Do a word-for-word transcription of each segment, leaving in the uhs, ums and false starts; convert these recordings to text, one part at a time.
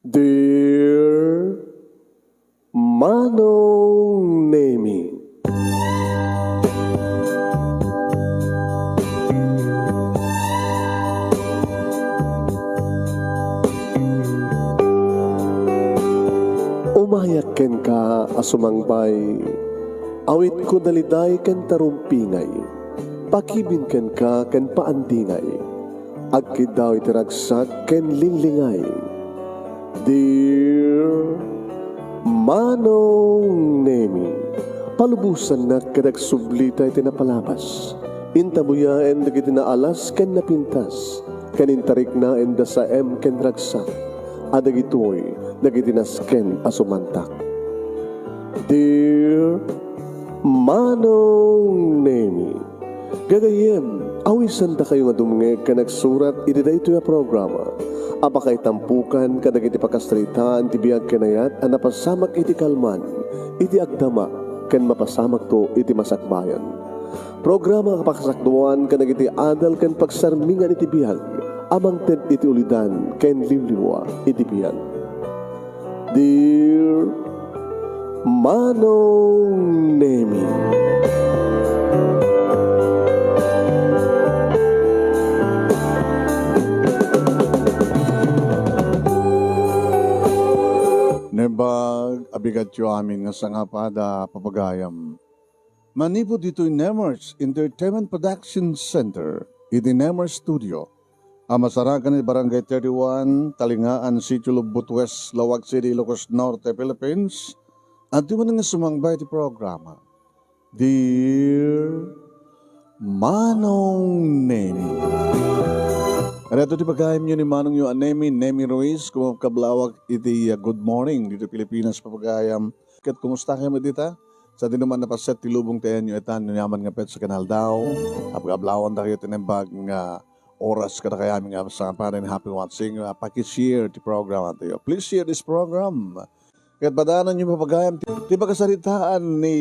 Dear Manong Nemi. Umayak kenka a sumangbay, awitko daliday ken tarumpingay, pakibin kenka ken paandingay, agkiddaw iti ragsak ken linglingay. Dear Manong Nemi, palubosannak ket agsublita iti napalabas. Intabuyaen dagiti naalas ken napintas, ken intariknaenda saem ken ragsak, a dagitoy dagiti nasken a sumantak. Dear Manong Nemi, gagayyem, awisandakayo nga dumngeg ken agsurat iti daytoy a programa a pakaitampokan kadagiti pakasaritaan ti biag ken ayat a napasamak iti kalman, iti agdama, ken mapasamakto iti masakbayan. Programa a pakasakduan kadagiti adal ken pagsarmingan iti biag a mangted iti ulidan ken liwliwa iti biag. Dear Manong Nemi. Naimbag a bigatyo amin nga sangapada, papagayam. Manipud ditoy Nemers Entertainment Production Center, iti Nemers Studio, a masarakan iti Barangay thirty-one, Talingaan, Sitio Lubbot West, Laoag City, Ilocos Norte, Philippines, adda manen nga sumangbay iti programa, Dear Manong Nemi. Adda ti pagayamyo ni Manongyo a Nemi, Nemi Ruiz, kumakablawag iti, uh, Good Morning dito Pilipinas, papagayam. Ket kumusta kayo met dita? Sa dinuman napaset ti lubong ti ayanyo itan, no yaman nga petsa ken aldaw, ablablawandakayo ti naimbag nga oras kadakayamin nga sangapada. Happy watching, uh, paki-share ti programa tayo. Please share this program. Ket padananyo, papagayam, ti, ti pakasaritaan ni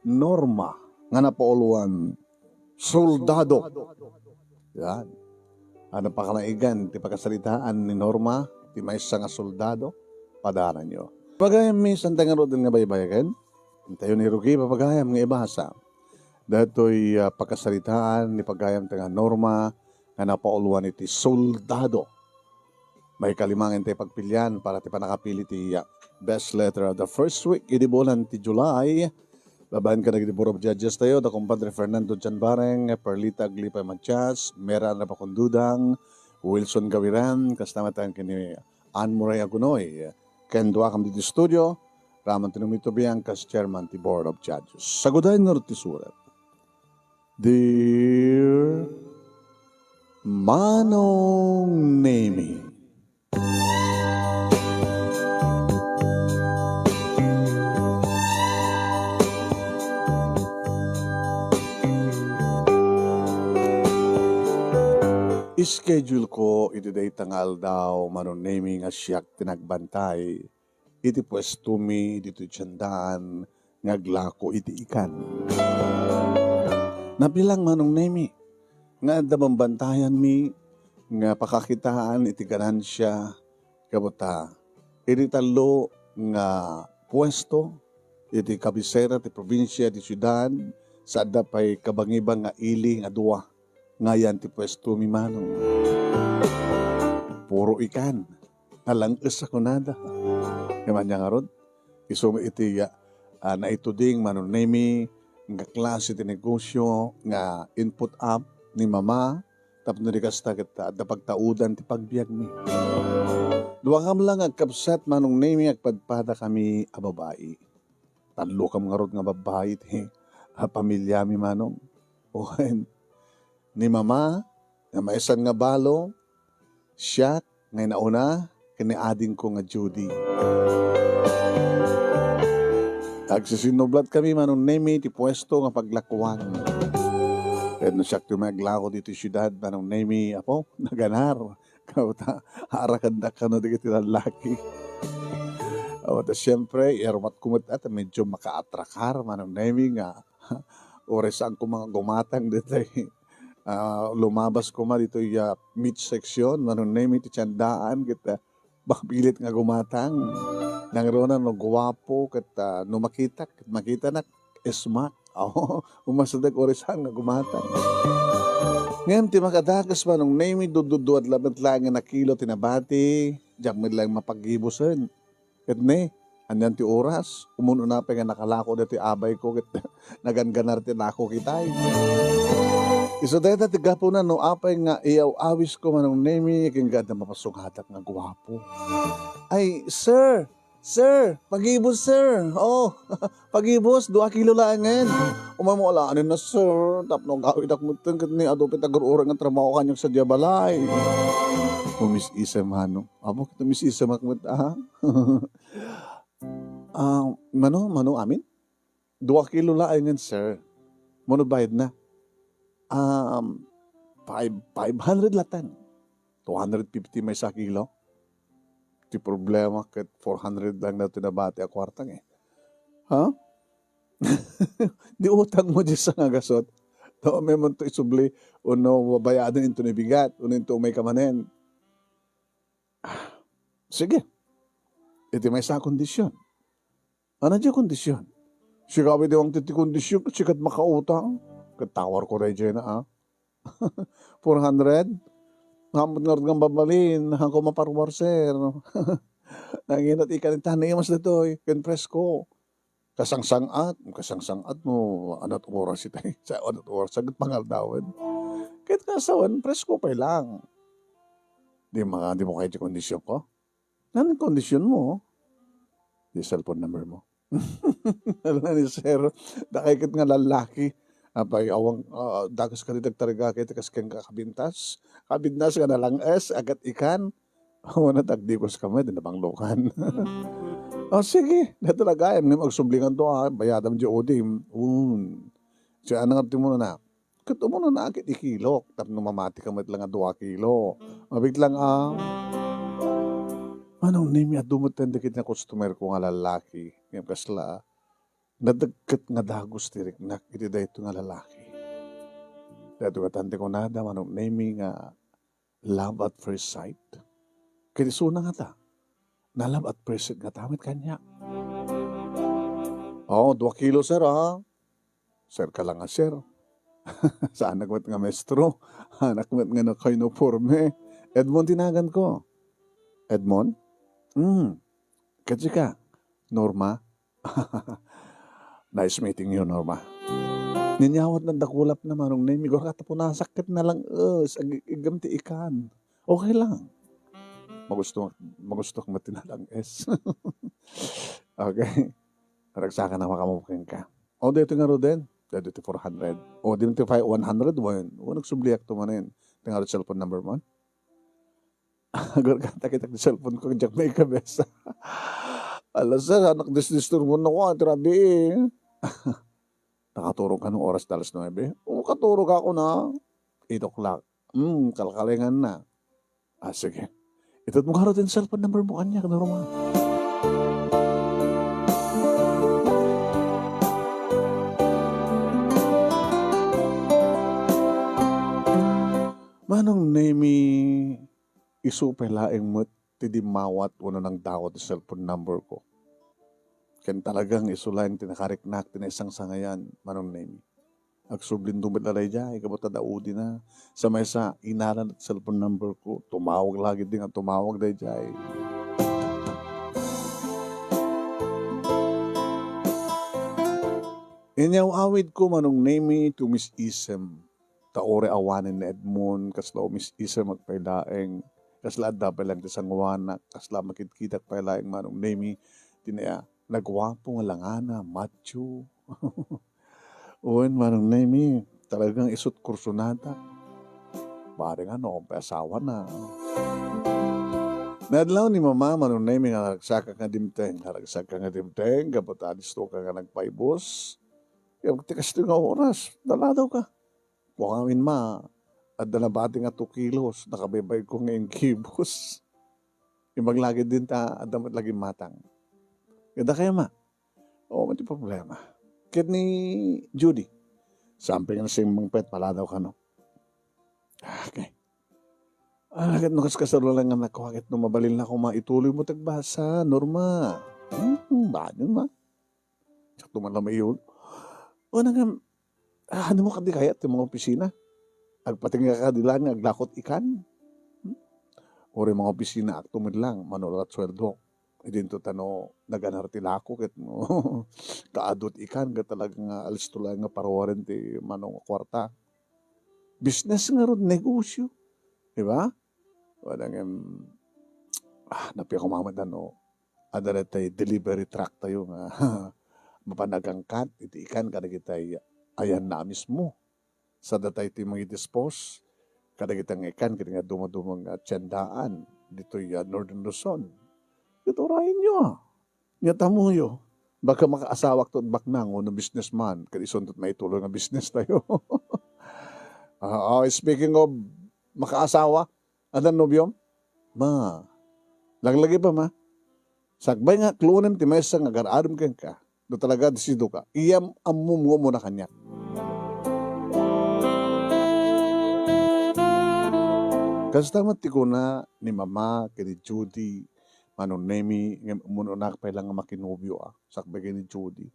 Norma nga napauluan, soldado. Yan. Ano, pakalaingan ti pakasaritaan ni Norma, ti maysa nga soldado, padananyo. Pagayam, misan ta ngarud nga baybayagen, intayo ni Rugi, papagayam, nga ibasa. Datoy, ah, pakasaritaan ni pagayam ta nga Norma nga napauluan iti soldado. Maikalimangen ti pagpilian para ti pannakapili ti, ah, best letter of the first week idi bulan ti July. Babaen kadagiti Board of Judges tayo, da Compadre Fernando Janbareng, Perlita Aglipay Matias, Mera Napakundudang, Wilson Gawiran, kasta met ken ni Ann Murray Agunoy, ken duakam ditoy studio, Raman Tinumito Biang, kas chairman ti Board of Judges. Sagudayen ngarud ti surat. Dear Manong Nemi. Schedule ko iti dayta nga aldaw, Manong Nemi, nga siak ti nagbantay iti puestomi ditoy tiendaan nga aglako iti ikan. Nabilang, Manong Nemi, nga adda bambantayanmi nga pakakitaan iti ganansia, kabutta, iti tallo nga puesto iti kabisera ti probinsia, ti siudad, sa adda pay kabangibang nga ili nga dua nga ayan ti puestomi, Manong. Puro ikan. Nalang-es a kunada. Ngem ania ngarud, isu met iti, ah, naituding, Manong Nemi, nga klase ti negosio nga input up ni Mama, tapno di kasta ket adda pagtaudan ti pagbiagmi. Duakam la nga agkabsat, Manong Nemi, agpadpadakami a babai. Tallokam ngarud nga babbai ti, ah, pamiliami, Manong. Wen, ni Mama, nga maisan nga balo, siak nga inauna, ken ni adingko nga Judy. Agsisinublatkami, Manong Nemi, ti puesto nga paglakuan. Ket no siak ti umaglako ditoy siudad, Manong Nemi, apo, naganar. Kauta, arakandak kano dagiti lallaki. Apo, ta siempre, irumatko met, ta medyo makaatrakar, Manong Nemi, nga uray saanko nga gumatang ditoy, ah, lumabas koma ditoy, ah, midsection, Manong Nemi, ti tiendaan, ket, ah, Mapilit nga gumatang. Nangruna no guwapo ket, ah, no makitak, ket makitanak, ismak. Aw, umasideg uray saan nga gumatang. Ngem ti makadakes, Manong Nemi, dudduduat lamet laeng nga kilo ti nabati, diak met laeng mapaggibusen. Ket ne, anian ti oras? Umun-una pay nga nakalako daytoy abayko ket nagangganar ti lako kitay. Isu dayta ti gapuna no apay nga iyaw-awisko, Manong Nemi, ken adda mapasungatak nga guwapo. Ay, sir! Sir! Pagibus, sir! Oh, pagibus, dua kilo laengen. Umay mo alaen na, sir. Tapno agawidak metten ket ni adu pay ti agur-uray nga trabaho kaniak sadiay balay. Umis-isem, Manong. Apo, ket umis-isemak met, ah. Ah, mano, mano amin? Dua kilo laengen, sir. Mano bayadna? Um, five, five hundred laeng. Two hundred fifty maysa a kilo. Ti problema ket four hundred laeng daytoy nabati a kuarta, eh. Ha? Di utangmo diay sanga gasut. Dua met man to isubli, wenno babayaden inton ibigat, wenno inton umayka manen. Ah, sige. Iti maysa a kondisyon. Ania diay kondisyon? Sika met ti kondisyon ket sika ti makautang. Ket tawarko daydiay na, ah. Four hundred? Haanmo ngarud nga mabalin, haanko maparuar, sir. Nanginat ikan ti tanimas daytoy, ken presko. Kasangsang-at, kasangsang-at no, anat oras itay. Sa anat oras, sa pangaldawan. Ket kasawen, presko pay laeng. Di maka-, di mo kaya ti kondisyon ko? Nano ti kondisyon mo? Di cellphone number mo. Ala ni sir, dakay ket nga lallaki. Apay, awan, ah, dakes ka ti nagtarigak iti kas kenka kabintas. Kabintas nga nalang-es, agat ikan. Awan a tagdikos ka met, nabanglokan. Oh, sige, dayta la gayam, ngem agsublingan to, ah, bayadam di udim. Un. Siya, ano nga ti muna na? Ket umuna na ket ikilok tapno mamati ka met la nga dua kilo. Mabit lang a, Manong Nemi, adu met ten dagiti customer ko nga lallaki. Ngem kasla, nadagket nga dagus ti riknak iti daytoy nga lalaki. Daytoy nga tan ti kunada, Manong Nemi, nga love at first sight. Ket isuna ngata, na-love at first sight ngata met kaniak. Oh, dua kilo, sir, ah. Sir ka lang a sir. Saanak met nga maestro. Anak met nga nakauniporme. Edmond ti naganko. Edmond? Hmm. Ket sika, Norma? Nice meeting you, Norma. Ninyawat na dakulap na, Manong Nemi. Gura ta punasak ket nalang-es. Ag-, igam ti ikan. Okay lang. Magusto, magusto ka met ti nalang-es. Okay. Ragsakan a makamubo kenka. O, daytoy ngaruden. Daytoy ti four hundred. O, di ti five, one hundred wen. O, nagsubliak to manen. Ti ngarud cellphone number mo. Agur ka, takitak ti cellphone ko, diak maikabes. Ala, sir, anak disdisturbo na ko, ati rabii. Nakaturog ka no oras ta alas nuebe? O, katurog ako na. Eight o'clock. Hmm, kalkalengan na. Ah, sige. Itedmo ngarud ti cellphone number mo kaniak, Norma. Manong Nemi, isu pay laeng met ti dimmawat wenno nangdawat ti cellphone number ko. Ken talagang isu laeng ti nakariknak ti naisangsangayan, Manong Nemi. Agsublinto met la daydiay, gapu ta daudi na. Sa maysa, inala ti cellphone number ko. Tumawag la ketdi nga tumawag daydiay. Inyaw-awidko, Manong Nemi, ti umis-isem. Ta uray awanen ni Edmond, kasla umis-isemak pay laeng. Kasla adda pay laeng ti sanguanak, kasla makitkitak pay laeng, Manong Nemi, ti na-, naguapo nga langana, macho. Wen, Manong Nemi, talagang isut kursunada. Bareng no, pay asawana. Nadlaw ni Mama, Manong Nemi, nga naragsakak nga dimteng, naragsakak nga dimteng, gapu ta adistoka nga nagpaibus. Ket ti kastoy nga oras, naladaw ka. Kua ngamin ma, adda nabati nga two kilos, nakabaybayko nga ingkibus. Imbag la ketdin ta adda met la gimmatang. Ket dakayo ma, o, ti problema. Ket ni Judy, sampay nga nasimmang pet, paladaw kano. Okay. Ah, ket no kaskasano lang nga nakuha, ket no mabalin la koma ituloy mo ti agbasa, Norma. Hmm, banyon ma. Sakto man lang maiyon. O, nangam, ah, ano mo kadi kayat ti mga opisina? Agpatingga ka di lang nga aglakot ikan? Hmm? Uray mga opisina, akto met lang, manurat sueldo. Idinto ta no naganar ti lako ket no kaadut ikan, ket talaga nga alisto laeng nga paruaren ti mano nga kuarta. Business ngarud, negosyo. Di ba? Wala ngem, ah, napia ko mamad ano, adda daytay delivery truck tayo nga mapan agangkat iti ikan kadagitay ayanna a mismo. Sa datay ti mangidispose kadagiti nga ikan ket nga dumaduma nga tiendaan ditoy, ah, Northern Luzon. Ket urayenyo, ah. Nya tamoyo, baka makaasawak to baknang wenno businessman, ket isunto ti maituloy nga business tayo. Ah, ah, speaking of makaasawa, adda nobiom? Ma, laglagi pa, ma. Sakbay nga, kluonem ti maysa nga agar-aram kenka. No talaga desidido ka, iyam ammom nga umuna kaniak. Kasta met ti kuna ni Mama ken ni Judy, Manong Nemi, ngem umununak pay la nga makinobio, ah, sakbay ken ni Judy.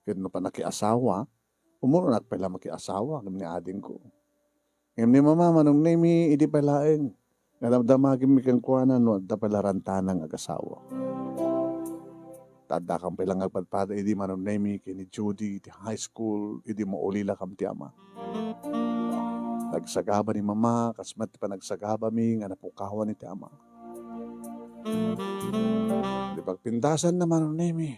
Ket no panakiasawa, umununak pay la makiasawa ngem ni adingko. Ngem ni Mama, Manong Nemi, idi pay laeng nga damdamagenmi kenkuana no adda pay la rantana nga agasawa. Ta addakan pay la nga agpadpada idi, Manong Nemi, ken ni Judy iti high school, idi maulilakam ti ama. Nagsagaba ni Mama, kas met ti panagsagabami nga napukawan iti ama. Di pagpintasanna, Manong Nemi,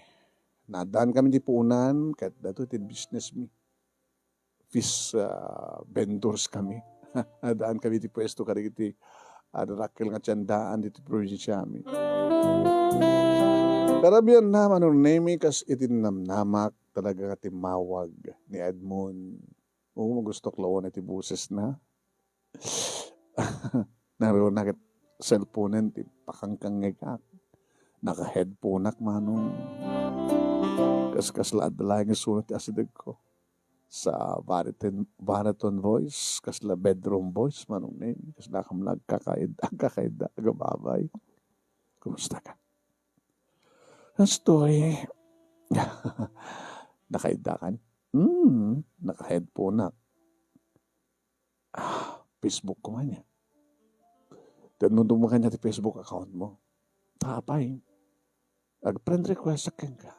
naaddankami ti puonan, ket daytoy ti businessmi. Fish, ah, vendors kami. Addaan kami ti puesto kadagiti, ah, dakkel nga tiendaan ditoy probinsiami. Pero bianna, Manong Nemi, kas iti namnamak, talaga nga timmawag ni Edmond. Oo, gustok lawan iti bosesna. Naruna ket cellphone-en ti pakangkangngegak. Naka-headphone-ak, Manong. Kas-, kasla adda laeng isu ti asidegko. Sa bariton-, baritone voice, kasla bedroom voice, Manong Nemi, kasla kam nagkakaid-, agkakaidda, agababay. Kumusta ka? Kastoy. Nakaidda kan? Hmm, naka-headphone-ak. Ah, Facebook ko man ya. Tedmon mo kanya ti Facebook account mo. Tapay. Ag-friend request sa kenka.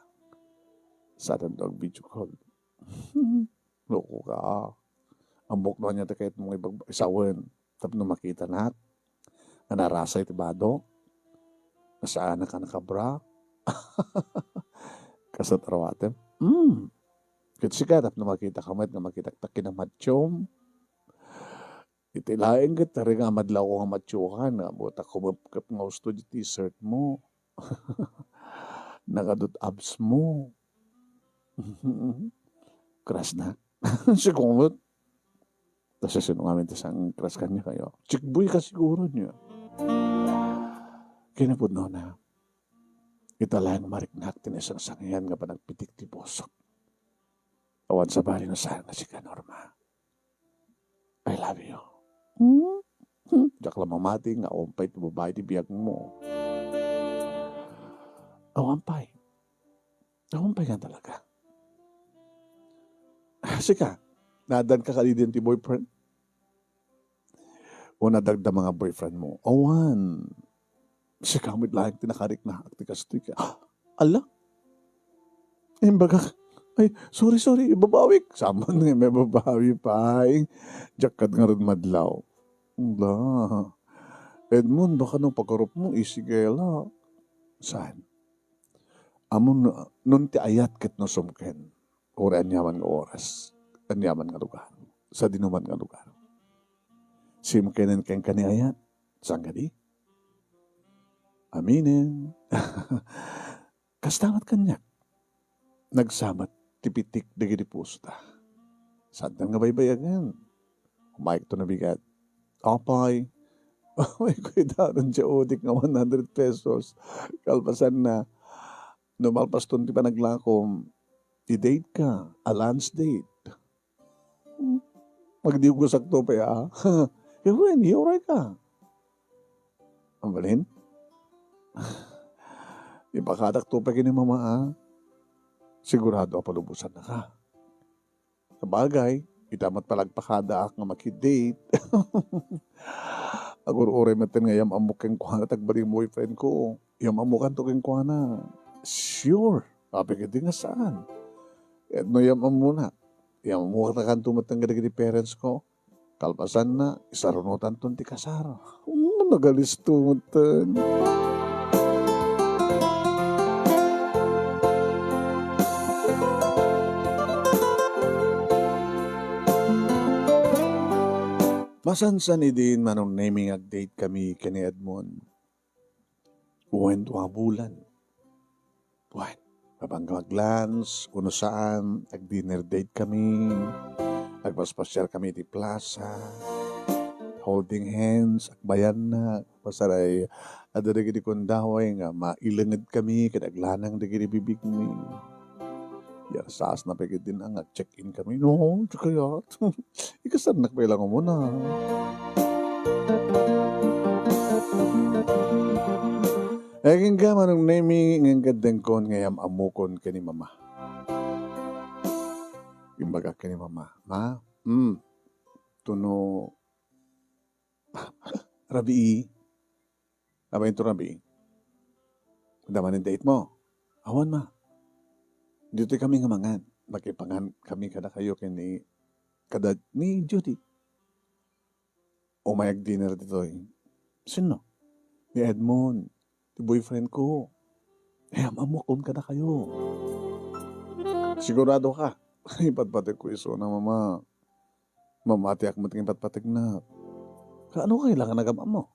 Saan to ag-video call? Loko ka. Ambok no anya ti kayat mo ibag-, isawen. Tapno makitanak. Nga narasay ti badok. Nga saanak a nakabra. Kasat aruatem. Hmm. Ket sika, tapno makita ka met nga makitak ta kinamatchom. Iti laeng ket, ari nga madlaw ko nga matchokan, nga buta kumepkep nga usto di t-shirt mo. Nagadut abs mo. Crush na. Sigungot. Ta sino ngamin ti sang crush kanya kayo? Chick boy ka siguro niya. Kinapudno na. Ita laeng mariknak ti naisangsangian nga panagpitik ti pusok. Awan sabali no saan nga sika, Norma. I love you. Hmm? Hmm? Diak la mamati nga awan pay ti babai ti biag mo. Awan pay. Awan pay nga talaga. Ah, sika, nadan ka kadidin ti boyfriend? O nadagda mga boyfriend mo? Awan. Sika met laeng ti nakariknak ti kastoy ka. Ah, ala? Imbagak, "Ay, sorry, sorry, ibabawik." Saman nga may babawi pay. Diak kad ngarud madlaw. Ala. Edmond, baka no pagarup mo, isigela. Saan? Amun, nun ti ayat ket no sumken. Uri aniaman nga oras, aniaman nga lugar, sa dinuman nga lugar. Simkenen kenka ni ayat, saan kadi? Aminen. Kasta met kaniak. Nagsabat ti pitik dagiti pusoda. Saan nga baybayagen? Umayekto nabigat. Apay, may kuidanon ti udik nga one hundred pesos. Kalpasanna, no malpaston ti panaglakom, i-date ka, a lunch date. Hmm, magdiwgosakto pay a. Wen, uray ka. Mabalin? Ipakadakto pay ken ni Mama, a. Sigurado a palubosannaka. Sabagay, ita met pay la agpakadaak nga maki-date. Agur-uray metten nga iyam-ammok kenkuana ti agbalin boyfriend ko. Iyam-ammokanto kenkuana. Sure, apay ketdi nga saan. Ket no iyam-ammona, iyam-ammotakanto metten kadagiti parents ko. Kalpasanna, isarunotanton ti kasar. Hmm, nagalisto metten. Masansan idin, Manong Nemi, nga ag-date kami ken ni Edmond. Wen, dua bulan. Wen, mapanda mag-lunch, wenno saan, ag-dinner date kami. Agpaspasiar kami iti plaza. Holding hands, agbayannak. Pasaray, adda dagiti gundaway nga mailenged kami ket aglanang dagiti bibigmi. Yarsasna pay ketdin nga ag-check-in kami. No, di kayat. Ikasarnak pay lang umuna. Ay, kenka, Manong Nemi, ngem ket dengkon nga iyam-ammokon ken ni Mama. Imbagak ken ni Mama, "Ma, hmm, tuno, rabii, abayin to rabii. Adda manen date mo?" "Awan, Ma. Ditoy kami nga mangan. Makipangan kami kadakayo ken ni, kada ni Judy." "Umay ag-dinner ditoy." "Sinno?" "Ni Edmond, ti boyfriend ko. Iyam-ammokon kadakayo." "Sigurado ka?" "Ipatpategko isuna, Mama. Mamatiak met nga ipatpategna." "Kaano kailangan agam-ammo?"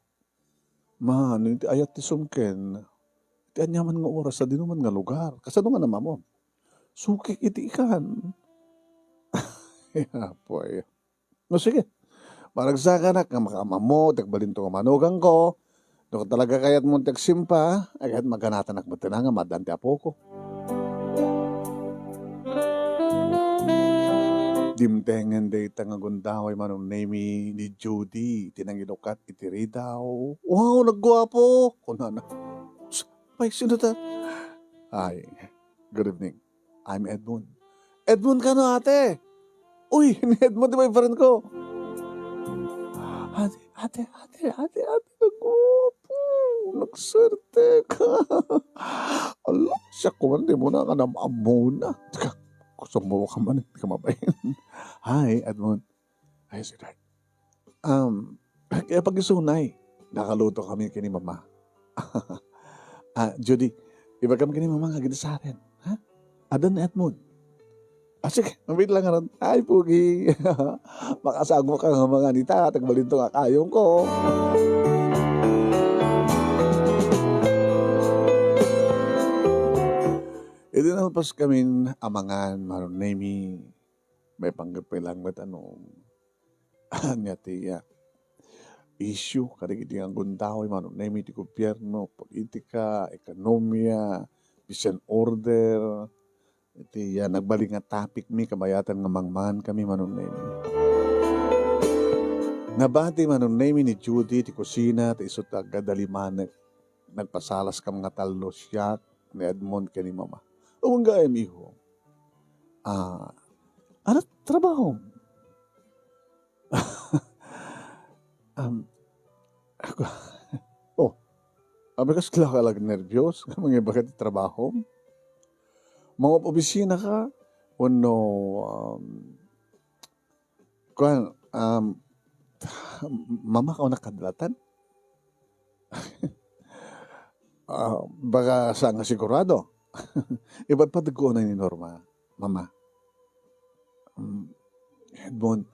"Ma, no iti ayat ti sumken, iti aniaman nga oras, sadinoman nga lugar, kasano nga namamom?" "Sukik iti ikan." Apoy. "No, sige. Maragsakanak nga makaammo ti agbalinto nga manugang ko. No talaga kayatmo ti agsimpa, ay ket maganatanak met nga maaddaan ti apoko." Dimtengen dayta nga gundaway, Manong Nemi, ni Judy ti nangilukat iti ridaw. "Wow, nagguapo!" kunana. "Pay, sino ta?" "Ay, good evening. I'm Edmond." "Edmond kano, ate?" "Uy, ni Edmond ti boyfriend ko." "Ate, ate, ate, ate, ate, nagguapo. Nagswerte ka." "Ala, siak ko man, di mo na nga nam-ammona." "Teka, kusog mo ka man, di ka mabain." "Hi, Edmond." "Ay, sweetheart." Um, kaya pag-isunay, nakaluto kami ken ni Mama. "Ah, Judy, ibagam ken ni Mama nga agidisaren, ha? Addan ni Edmond." "Ah, sige, mabit lang aron." "Ay, pugi. Makasago ka nga mangan ita, tagbalinto nga kayong ko." Idi nalpas kamin a mangan, Manong Nemi, maipanggep pay lang met, ano, ania ti, ah, issue kadagiti nga gundaway, Manong Nemi, ti gobierno, politika, ekonomia, peace and order. Iti, ah, nagbalin nga topic mi, kabayatan nga mangmangan kami, Manong Nemi. Nabati, Manong Nemi, ni Judy ti kusina, ti isu ti agdalimanek. Nagpasalas kam nga tallo, siak, ni Edmond, ken ni Mama. "Awan gayam, iho. Ah, ano trabaho?" Um, ako, oh, abi, kasla ka lang nerbios, mangibaga ti trabaho? Mangob-obisina ka? Wenno, um, kuan, um, Mama, ka una kadlatan? Ah, baka saan nga sigurado. Ipatpateg ko unay ni Norma, Mama. Mm, Edmond,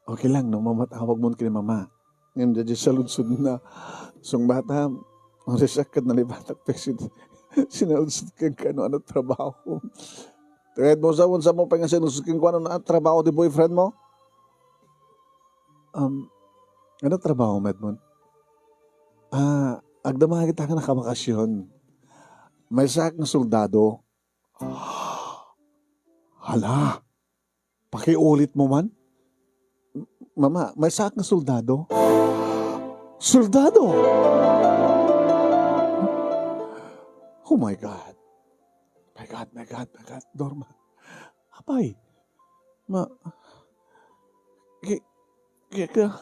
okay lang no mamatawag mo ken ni Mama. Ngem daydiay saludsod na sungbata, marisak ket nalipatak pay si, sinaludsod ken kano ano trabaho. Ket mo sa, unsa mo pay nga sinaludsod ken kuano na trabaho ti boyfriend mo? Um, ano trabaho mo, Edmond? Ah, agdama kita nga nakabakasyon. Maysaak nga soldado. Hala, pakiulit mo man? Mama, maysaak nga soldado. Soldado! Oh my God. My God, my God, my God, Norma. Apay, ma-, ki-, ki-, ka-,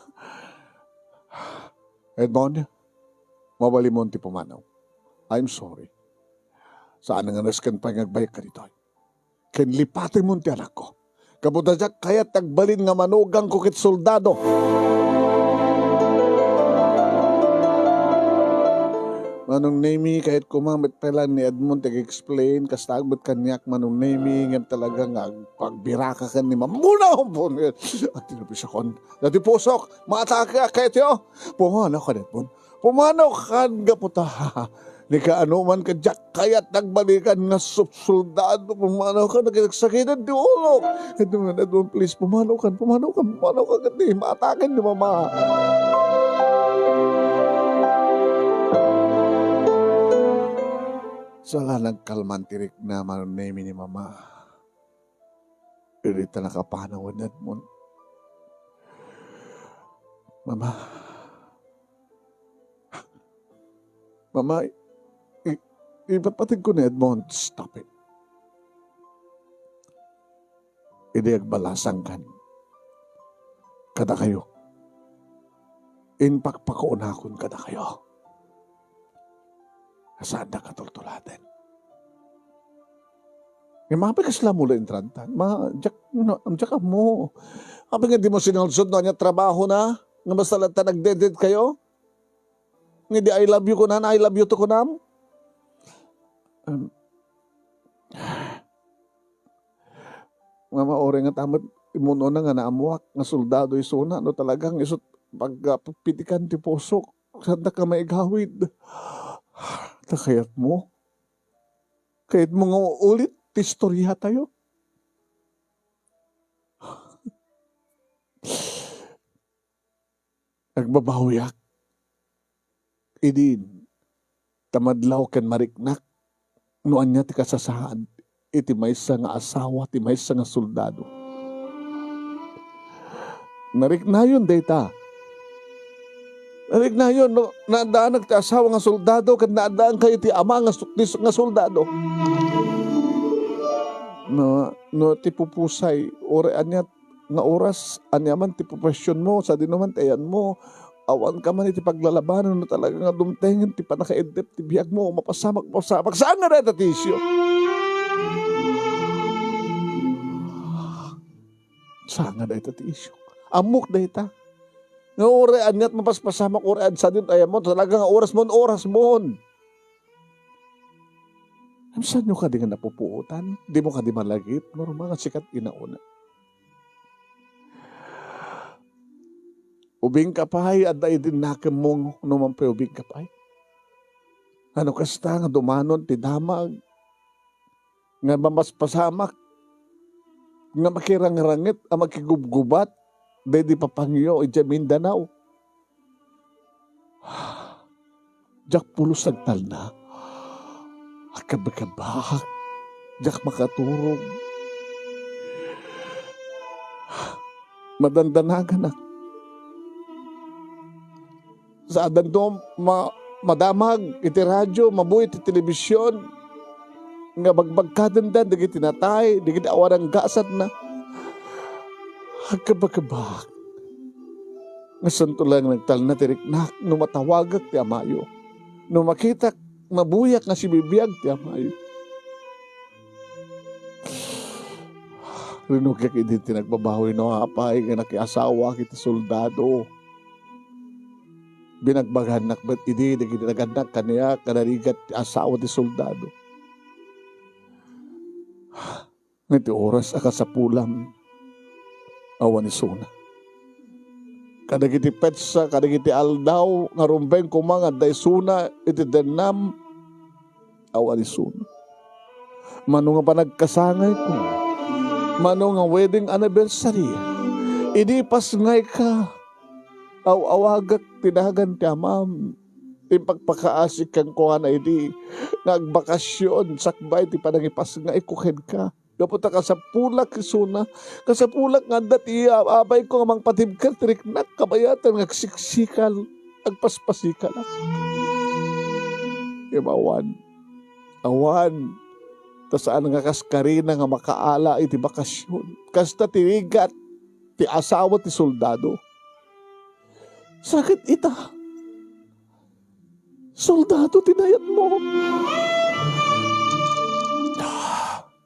Edmond, mabalinmon ti pumanaw. I'm sorry. Saan nga nasken pay nga agbayag kaditoy. Ken lipatenmon ti anakko. Gapu ta diak kayat ti agbalin nga manugangko ket soldado. Manong Nemy, kayat koma met pay laeng ni Edmond ti ag-explain, kasta met kaniak, Manong Nemy, ngem talaga nga ag-, agbiraka ken ni Mamuna. At tinapis akon. Dati pusok, maatake, kayat yo. Pumanaw ka, Edmond. Pumanaw kan gapu ta. Ni kaano man ka diak kayat ti agbalikan nga sub-, soldado. Pumanaw ka, nakisaksakitan ti ulo. Edmond, Edmond, please, pumanaw kan, pumanaw kan, pumanaw kan, ket maataken ni Mama. Saan la nagkalman ti rikna, Manong Nemy, ni Mama. Idi ta nakapanaw ni Edmond. Mama. Mama, i-, i-, ipatpateg ko ni Edmond. Stop it. Idi agbalasangkan kadakayo. Impakpakuonakon kadakayo. Saanda katultuladen. Nga mapay kasla mo la intrantan. Ma, diak, no, diak ammo. Apay nga dimo sinulsol no ania trabahona? Nga basta latta nagdedetkayo? Nga di I love you kunan, I love you to kunam? Um, Mama, uray nga ta met immun-una nga naammoak nga soldado isuna, no talagang isut' pagpitikan ti pusok, saanda ka maigawid. Ta kayatmo? Kayatmo nga ulit ti istoriatayo? Agbabawiak idin ta madlaw ken mariknak no ania ti kasasaad iti maysa nga asawa ti maysa nga soldado. Nariknayon dayta. Nariknayon no naaddanak ti asawa nga soldado ken naaddaankayo ti ama nga su-, ti su-, nga soldado. No, no ti pupusay, uray ania nga oras, aniaman ti professionmo, sadinoman ti ayanmo, awanka man iti paglalabanan no talaga nga dumtengen ti pannakaiddep ti biagmo, mapasamak, mapasamak, saan nga dayta ti isyu? Saan nga dayta ti isyu? Ammok dayta. Nga uray aniat mapaspasamak, uray ania sadin ti ayanmo, talaga nga orasmon, orasmon. Saanyo kadi nga napupuotan? Dimo kadi malagip? Normal nga sikat inauna. Ubing ka pay, adda idin nakemmo, no man pay ubing ka pay. Ano kasta nga dumanon ti damag nga mamaspasamak, nga makirangrangit a makigubgubat daydi papangyo idiay Mindanao. Diak pulos agtalna. Agkabakabak. Diak makaturog. Madandanaganak. Saadanto ma-, madamag iti radio, mabuy iti telebision, nga bagbagkadenda dagiti natay, dagiti awan anggasatna. Agkabakabak. Nga santo laeng nagtalna ti riknak no matawagak ti amayo. No makitak, mabuyak nga sibibiag ti amayo. Rinugyak idi ti nagbabawi no apay nga nakiasawak iti soldado. Binagbagannak met idi dagiti nagannak kaniak nga narigat ti asawa ti soldado. Nga iti oras a kasapulam, awan isuna. Kadagiti petsa, kadagiti aldaw nga rumbeng koma nga adda isuna iti dennam, awan isuna. Mano nga panagkasangayko, mano nga wedding anniversary, idi pasngayka, aw-awagak ti nagan ti amam. Impakpakaasik kenkuana idi nga agbakasyon sakbay ti panangipasngayko kenka. Gapu ta kasapulak isuna, kasapulak nga adda ti abayko nga mangpatibker ti riknak kabayatan nga agsiksikal, agpaspasikal. Imawan. Awan, ta saan nga kas karina nga makaala iti bakasion. Kasta ti rigat ti asawa ti soldado. Sakit ita. Soldado ti nayatmo.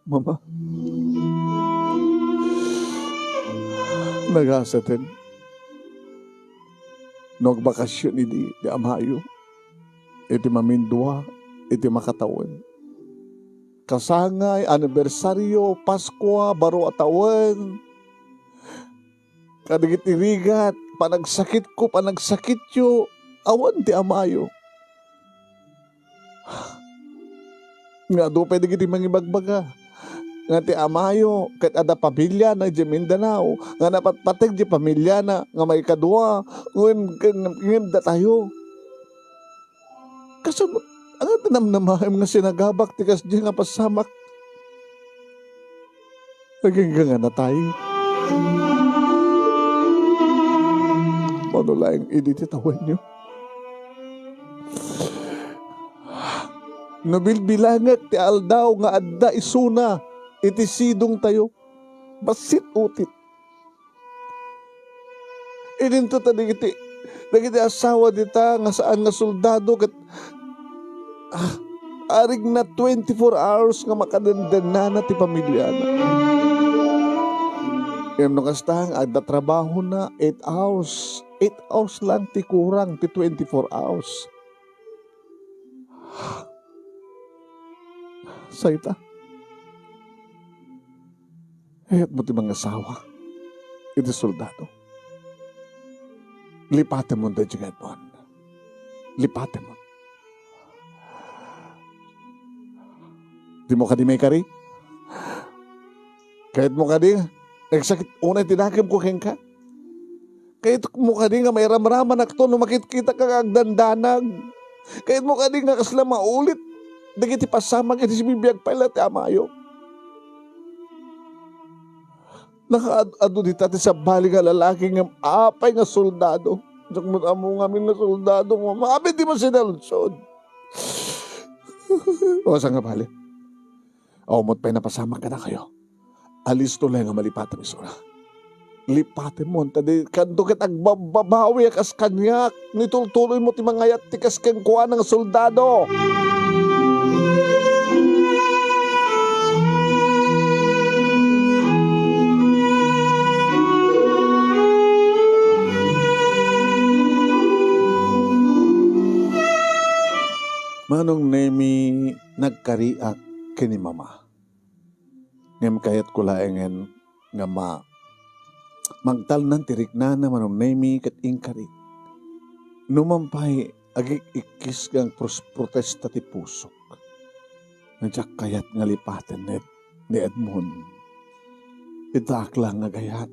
Mama, nagasaten no agbakasion idi ti amayo iti mamindua iti makatawen. Kasangay, anibersario, Paskua, baro a tawen, kadagiti rigat, panagsakitko, panagsakityo, awan ti amayo. Nga adu pay dagiti mangibagbaga nga ti amayo ket adda pamiliana idiay Mindanao, nga napatpateg ti pamiliana nga maikadua, ngem, ngem, ngem datayo. Kasano, ania ti namnamaem nga sinagabak ti kasdiay nga pasamak? Agingga nga natay. Mano laeng idi ti tawenyo? No bilbilangek ti aldaw nga adda isuna iti sidongtayo, bassit utit. Idinto ta dagiti, dagiti asawa dita nga saan nga soldado ket, ah, arigna twenty-four hours nga makadendennana ti pamiliana. Ngem no kasta nga adda trabahona, eight hours. Eight hours lang ti kurang ti twenty-four hours. Sayta. Kayatmo ti mangasawa iti soldado. Lipatemon daydi nga Edmond. Lipatemon. Dimo kadi maikari? Kayatmo kadi? Nagsakit unay ti nakemko kenka? Kayatmo kadi nga mairamramanakto no makitkitaka nga agdandanag? Kayatmo kadi nga kasla maulit dagiti pasamak iti sibibiag pay la ti amayo? Nakaad-adu dita ti sabali nga lalaki ngem apay nga soldado. Diak met ammo ngamin nga soldado, Mama. Apay dimo sinaludsod? O, saan nga bali? Awan met pay napasamak kadakayo. Alisto laeng nga malipatem isuna. Lipatemon, ta dikanto ket agbabbabawi a kas kaniak. Nitultuloymo ti mangayat ti kas kenkuana nga soldado. Manong Nemi, nagkariak ken ni Mama. Ngem kayatko laengen nga ma-, magtalnan ti riknana, Manong Nemi, ket inkari. Numan pay, agik-ikkis nga agpros-protesta ti pusok. Nga diak kayat nga lipaten ni Ed-, ni Edmond. Itaak la nga agayat.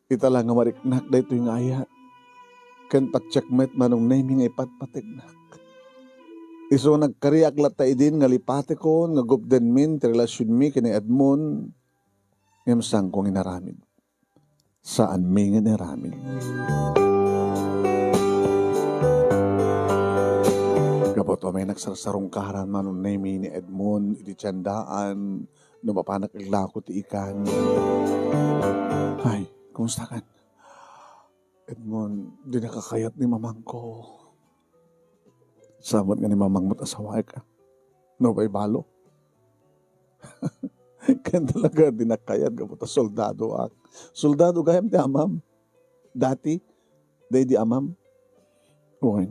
Ita la nga mariknak daytoy nga ayat. Ken patiek met, Manong Nemi, nga ipatpategnak. Isu nga nagkariak latta idin nga lipatekon nga gupdenmin ti relasionmi ken ni Edmond, ngem saanko nga inaramid. Saanmi nga inaramid. Gapu ta umay nagsarsarungkaran, Manong Nemi, ni Edmond iti tiendaan, no mapanak iglako ti ikan. Ay, kumusta kan? Edmond, dinaka kayat ni mamangko. Saan met nga ni mamang met asawaek, a? No, baybalo. Ken talaga, dinak kayat gapu ta soldadoak. Soldado gayam ti amam. Dati, daydi amam. Wen,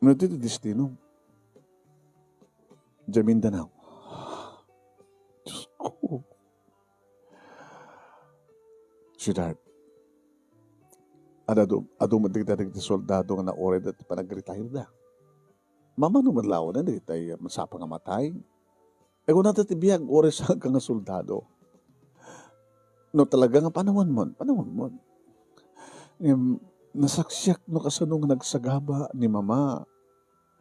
no, iti ti destino. Diay Mindanao. Diyos ko. Sweetheart, adu, adu met dagiti, dagiti soldado nga nauray da ti panagretire da. Mamano met laeng dagiti masapa nga matay. Ay, kunada ti biag, uray saanka nga soldado. No talaga nga panawanmon, panawanmon. Ngem, nasaksiak no kasano nga nagsagaba ni Mama.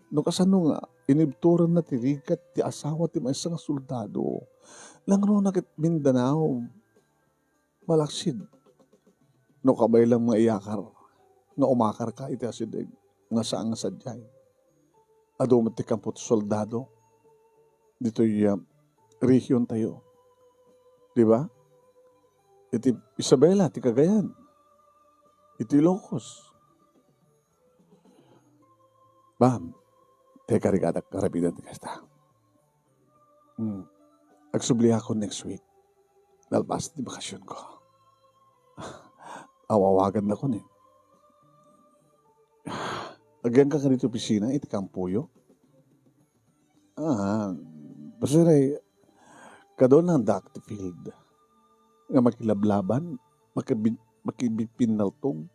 No kasano nga inibturanna ti rigat ti asawa ti maysa nga soldado. Nangruna ket Mindanao, malaksid. No kabay lang nga iyakar, nga umakarka iti asideg, nga saan nga sadiay. Adu met ti kampo ti soldado. ditoy, ah, rehiyon tayo. Di ba? Iti Isabela, ti Cagayan. Iti Ilocos. Bam, teka, rigadak, karamidan ti kasta. Hmm. Agsubliakon next week. Nalpas ti bakasionko. Awawagan na ko ni. Agyanka ka dito opisina, iti kampoyo? Ah, basta na, kadua na ang active field. Nga makilablaban, makibi-, makibipinnaltong.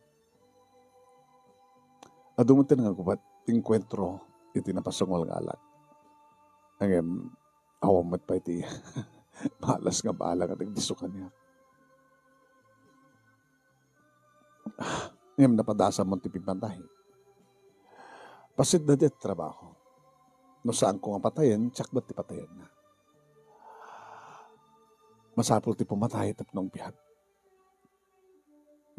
Adu met nga gubat, engkuentro iti napasungol nga alak. Ngem, awan met pay ti malas nga bala nga nagdisso kaniak. Ngem napadasam ti pimmatahi. Pasit da ti trabaho. No saanko nga patayen, siak met ti patayenna. Masapul ti pumatay tapno agbiag.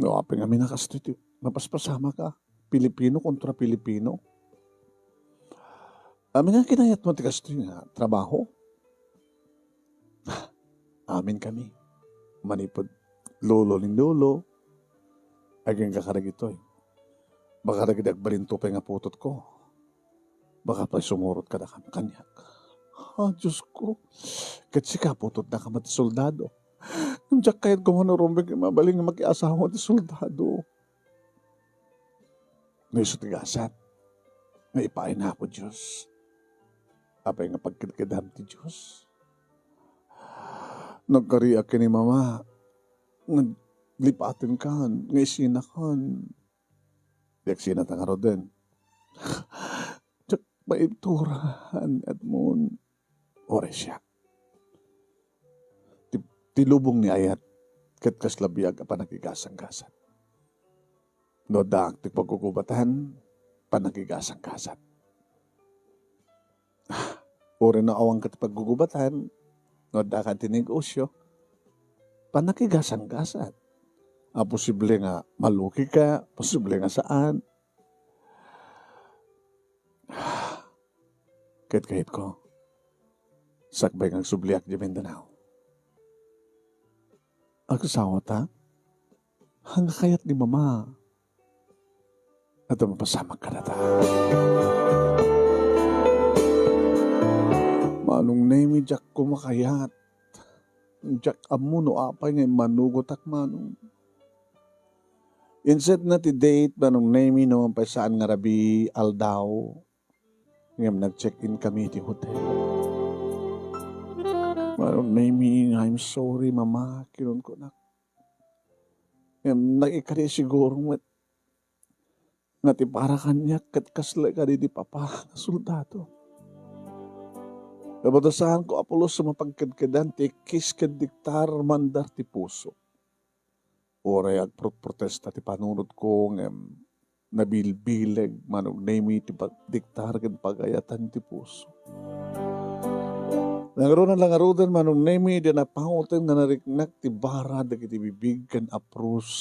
No, apay ngamin a kastoy ti mapaspasamak a Pilipino kontra Pilipino. Amin nga kinayatmo ti kastoy nga trabaho? Amin kami. Manipud lolo ni lolo, agingga kadagitoy. Baka dagiti agbalinto pay nga putotko. Baka pay sumurot kadakami kaniak. Ah, Diosko. Ket sika, putotnaka met ti soldado. Ngem diak kayat koma no rumbeng nga mabalin nga makiasawa ti soldado. No isu ti gasat nga ipaay na Apo Dios. Apay nga pagkedkedam ti Dios? Nagkariak ken ni Mama nga lipatenkan, nga isinakan. Diak sinata ngaruden. Diak maibturan, Edmond. Uray siak. Ti, ti lubong ni ayat, ket kasla biag a panakigasanggasat. No addaak ti paggugubatan, panakigasanggasat. Uray no awan ket paggugubatan, no adda ka ti negosyo, panakigasanggasat. A, posible nga malugi ka, posible nga saan. Ket kayatko, sakbay nga agsubliak di Mindanao, agsawata, haan nga kayat ni Mama. Adda mapasamak kadata. Manong Nemi, diak koma kayat. Diak ammo no apay nga immanugotak, Manong. Inset na ti date, Manong Nemi, no apay saan nga rabii aldaw. Ngem nag-check-in kami iti hotel. Manong Nemi, I'm sorry, Mama, kinunkunak. Ngem nakikari siguro met nga ti para kaniak ket kasla kadi ti papa nga soldado. Nabatasanko a pulos a mapagkedkedan ti ikkis ken diktar mandar ti puso. Uray agprotprotesta ti panunotko ngem nabilbileg, Manong Nemi, ti pagdiktar ken pagayatan ti puso. Nangruna la ngaruden, Manong Nemi, idi napawten nga nariknak ti bara dagiti bibig ken apros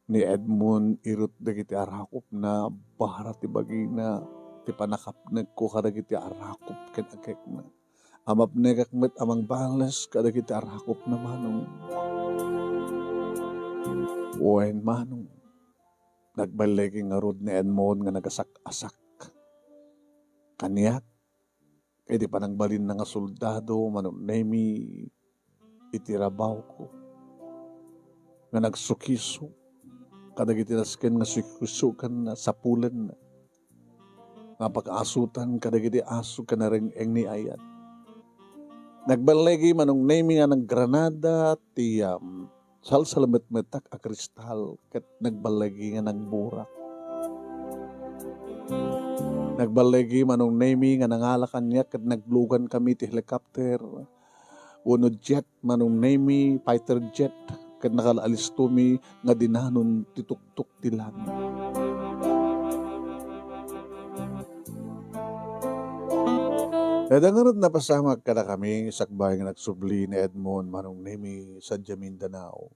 ni Edmond, irut dagiti arakopna, bara ti bagina, ti panakapnekko kadagiti arakop ken agekna. A mapnekak met a mangbales kadagiti arakopna, Manong. Wen, Manong, nagballigi ngarud ni Edmond nga nagasak-asak kaniak iti panangbalinna nga soldado, Manong Nemi, iti rabawko nga nagsukiso kadagiti nasken nga sukisokan a sapulenna nga pakaasutan kadagiti aso ken nareng-eng ni ayat. Nagballigi, Manong Nemi, nga naggranada ti, um, salsalametmetak a kristal ket nagballigi nga nagburak. Nagballigi, Manong Nemi, nga nangala kaniak ket naglugan kami ti helicopter wenno jet, Manong Nemi, fighter jet, ket nakalaalistomi nga dinanon ti tuktok ti langit. Adda ngarud napasamak kadakami sakbay nga nagsubli ni Edmond, Manong Nemi, sadiay Mindanao.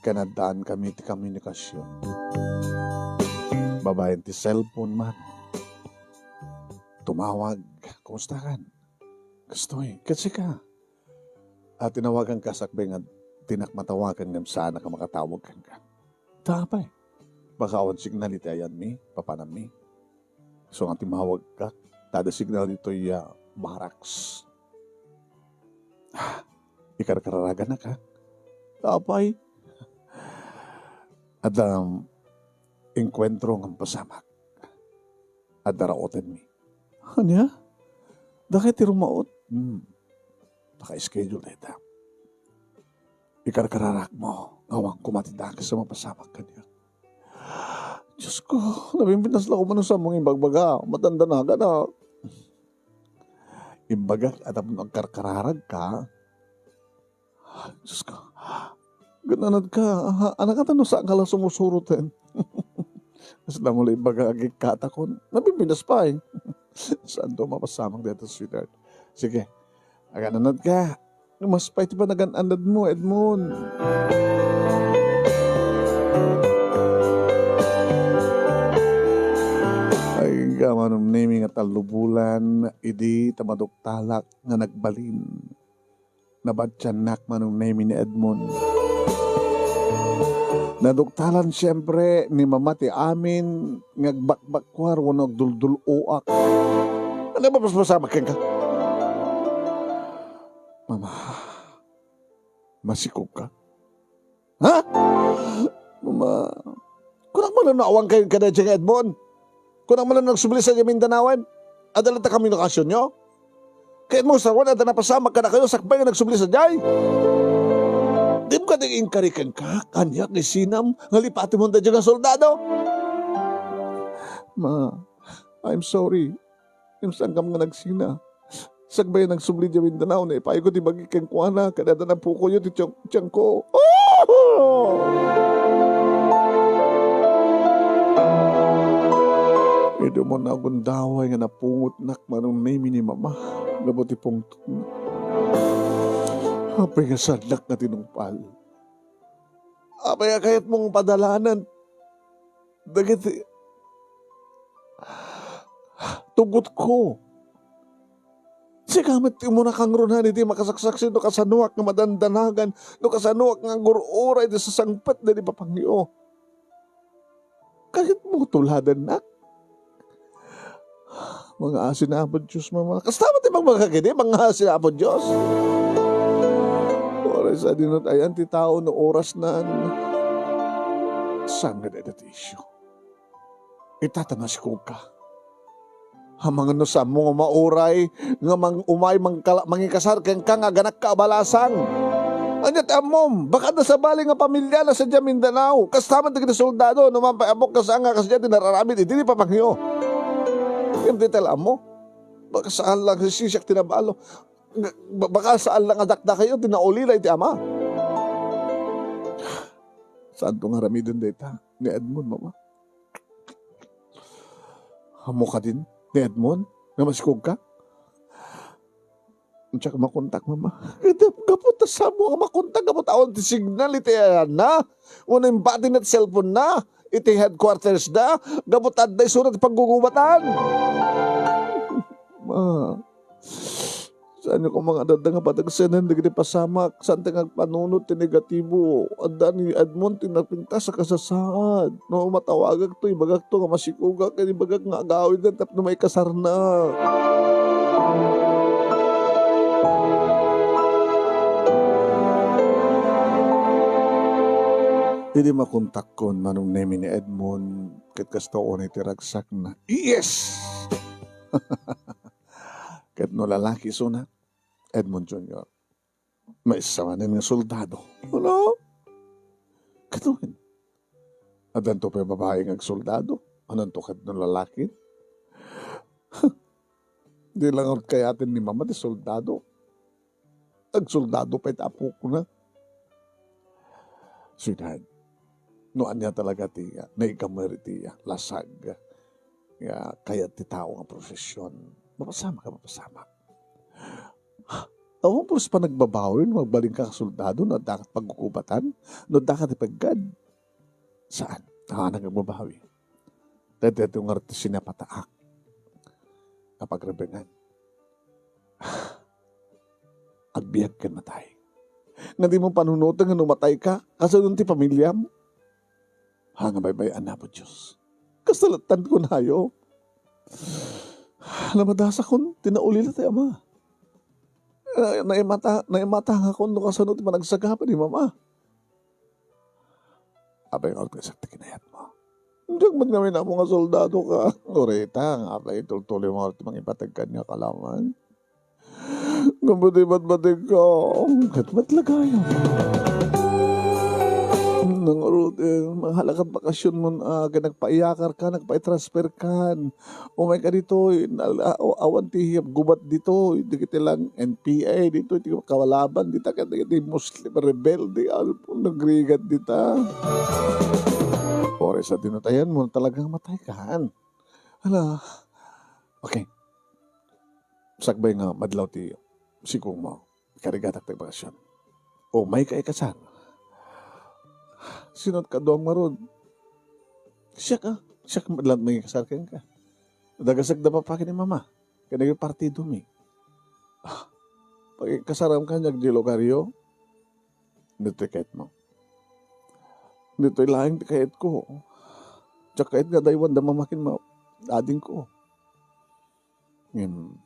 Ken addaan kami ti komunikasion. Babaen ti cellphone, Manong. Tumawag, kumusta kan? Kastoy, ket sika? A, tinawaganka sakbay nga dinak matawagan ngem saanak a makatawag kenka. Ta apay? Baka awan signal iti ayanmi, papanammi. Isu nga timawagka, ta adda signal ditoy, ah, barracks. Ah, ikarkararagannak, ha? Ta apay? Adda, um, engkuentro nga mapasamak. Adda raotenmi. Ania? Dakay ti rumaot? Hmm. Naka-schedule dayta. Ikarkararakmo nga awan koma ti dakes a mapasamak kaniak. Diosko, nabimbinas la koma no saan mo nga imbagbaga. Madandanagan a. Imbagak a tapno agkarkararagka. Diosko, gananadka. Anakata no saanka la sumusuroten. Kasla mo la ibaga agikkatakon. Nabimbinas pay. Saanto mapasamak dayta, sweetheart. Sige. Agananadka. Mas pay ti panagan-anadmo, Edmond. Ay, ka manumnemi nga tallo bulan, idi ta maduktalak nga nagbalin. Nabatiannak manumnemi ni Edmond. Naduktalan siempre ni Mama ti amin nga agbakbakkuar wenno agduldul-oak. Ania a mapaspasamak kenka? Mama, masikogka? Ha? Mama, kunak man no awan kayo kadaydiay nga Edmond? Kunak man no nagsubli sadiay Mindanaoen? Adda latta komunikasionyo? Ket mo, Sarwan, adda napasamak kadakayo sakbay nga nagsubli sadiay? Dimo kadi inkari kenka, kaniak nga isinam nga lipatemon daydiay nga soldado? Ma, I'm sorry. Ngem saankam nga nagsina. Sakbay a nagsubli idiay Mindanao, naipayko ti bagi kenkuana, ket adda napukoyo ti tiyan-, tiyanko. Oh! Idi umuna agundaway nga napungotnak manumnemi ni Mama, gapu ti pungtotna. Apay nga saannak nga tinungpal? Apay a kayatmong padalanan dagiti tugotko? Sika met ti umuna kangruna iti makasaksaksi no kasanoak nga madandanagan, no kasanoak nga agur-uray iti sasangpet daydi papangyo. Kayatmo tuladennak? Mangngaasin Apo Dios, Mama. Kasta met ti pagbaga kadi, mangngaasin Apo Dios. Uray sadino ti ayan ti tao no orasnan. Saan nga dayta ti isyu? Ita ta masikogka. Amangan no saanmo nga mauray nga mang-, umay mangkala-, mangikasar kenka nga aganakka a balasang. Ania ti ammom? Baka adda sabali nga pamiliana sadiay Mindanao. Kasta met dagiti soldado, no man pay ammok nga saan nga kasdiay ti nararamid iti ni papangyo. Ngem dayta la ammo. Baka saan lang sisiak ti nabalo. Ba-, baka saan lang a dakdakayo ti naulila iti ama. Saanto nga aramiden dayta ni Edmond, Mama? Ammo kadin ni Edmond nga masikogka? Diak makontak, Mama. Gapu ta saanmo nga makontak, gapu ta awan ti signal iti ayanna. Wenno imbatina ti cellphone-na iti headquarters da. Gapu ta adda isuna ti paggugubatan. Ma, saanyo koma nga adda nga padagsenen dagiti pasamak, saanta nga agpanunot ti negatibo. Adda ni Edmond ti napintas a kasasaad. No matawagakto, ibagakto nga masikogak, ken ibagak nga agawiden tapno maikasarnak. Idi makontakkon manumnemi ni Edmond, ket kasta unay ti ragsakna. Yes! Ket no lalaki isuna, Edmond Junior. Maysa manen nga soldado. Ano? Kaduin. Addanto pay babai nga agsoldado. Ananto ket no lalaki? Di la ngarud kayaten ni Mama ti soldado. Agsoldado pay ti apokona. Sweetheart, no ania talaga ti, ah, naigamer iti, ah, lasag nga kayat ti tao nga profession, mapasamak a mapasamak. Awan puros panagbabawi no agbalinka nga soldado, no adda ket paggugubatan, no adda ket ipeggad. Saan? Awan nagbabawi. Daytoy ngarud ti sinapataak a pagrebengan. biag ken matay. Nga dimo panunoten nga no matayka, kasano ti pamiliam? Ha, nga baybay-an, Apo Dios. Kasta lattan kunayo. Namadasakon ti naulila ti ama. Na-, naimata-, naimatangakon no kasano ti panagsagaba ni mama. Apay nga ti kinayatmo? Diak met ngamin ammo nga soldado ka. Uray ta, nga apay tultuloy mo ti mangipateg kaniak alaman. Ngem ti batbatek ka, ket met lagayan. Nangarud, eh, manghalakad bakasyon mo, ah, ket nagpaiyakar ka, nagpaitransfer ka. Umay ka ditoy, nal-, a-, awan ti hiyap gubat ditoy, dagiti lang N P A ditoy, ti kawalaban dita, ket dagiti Muslim rebelde, alpo, nagrigat dita. Oras a dinatayan mo, talagang matay ka, han. Hala. Okay. Sakbay nga madlaw ti sikong mo, ikarigatak ti bakasyon. O, may ka ikasar. Sino ti kaduam ngarud? Siak, ah. Siak met laeng mangikasar kenka. Dagasek da papa ken ni mama. Ken dagiti partidomi. Ah, pakikasaram kaniak diay lugaryo. Ditoy kayatmo. Ditoy laeng ti kayatko. Diak kayat nga adaywan da mama ken ma-, adingko. Ngem,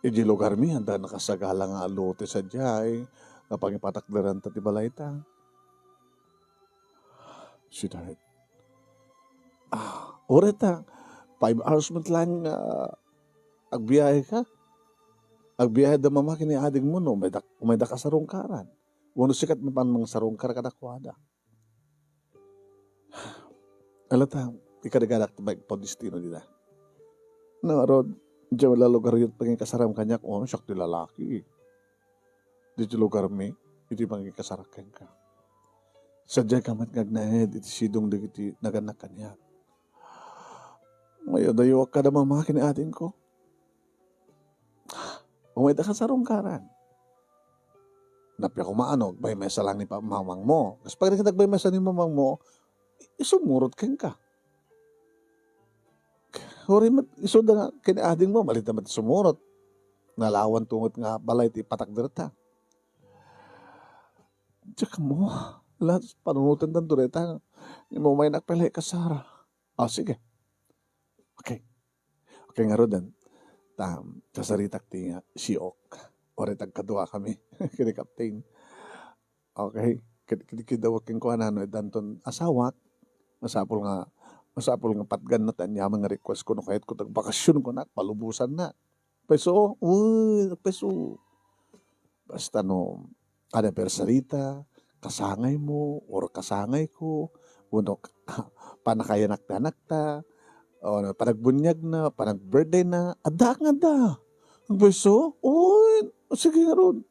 idiay lugarmi, adda nakasagala nga alote sadiay, nga pangipatakderanta ti balayta. Sweetheart. Ah, uray ta, five hours met laeng nga agbiahe ka. Agbiahe da mama ken ni adingmo no, umayda, umayda kasarungkaran. Wenno sika ti mapan mangsarungkar kadakuada. Ala ta, ikarigadak ti maikpudestino dita. Nangarud, diay lugaryo ti pangikasaram kaniak, o, siak ti lalaki. Ditoy lugarmi, iti pangikasarak kenka. Sadiay ka met nga agnaed iti sidong dagiti nagannak kaniak. Mayadayoak kada mama ken ni adingko. Umayda kasarungkaran. Nappiak koma no, agbaymesa laeng ni pa-, mamangmo. Kas pagdakit agbaymesa ni mamangmo, i-, isumurot kenka. Uray met, isuda nga, ken adingmo, malita met sumurot. Nalawan tungot nga balay ti patakderta. Diak ammo. Ala, panunotentan to dayta. Ni mo may nakpele kasar. Ah, sige. Okay. Okay, ngaruden, ta, kasaritak ti, ah, siok. Uray ta agkadua kami ken ni Captain. Okay, ket, ket, ket, dawag kenkuana no, addanton asawak. Masapul nga, masapul nga patganna ti aniaman nga request ko no kayatko ti agbakasyon ko, nak, palubosanna. Peso, uy, peso. Basta no, anniversary ta, kasangaymo, or kasangayko, wenno pannakayanak ti anakta, o panagbuniagna, panag-birthday na, addaak nga adda. Ang beso? Oy, sige ngarud.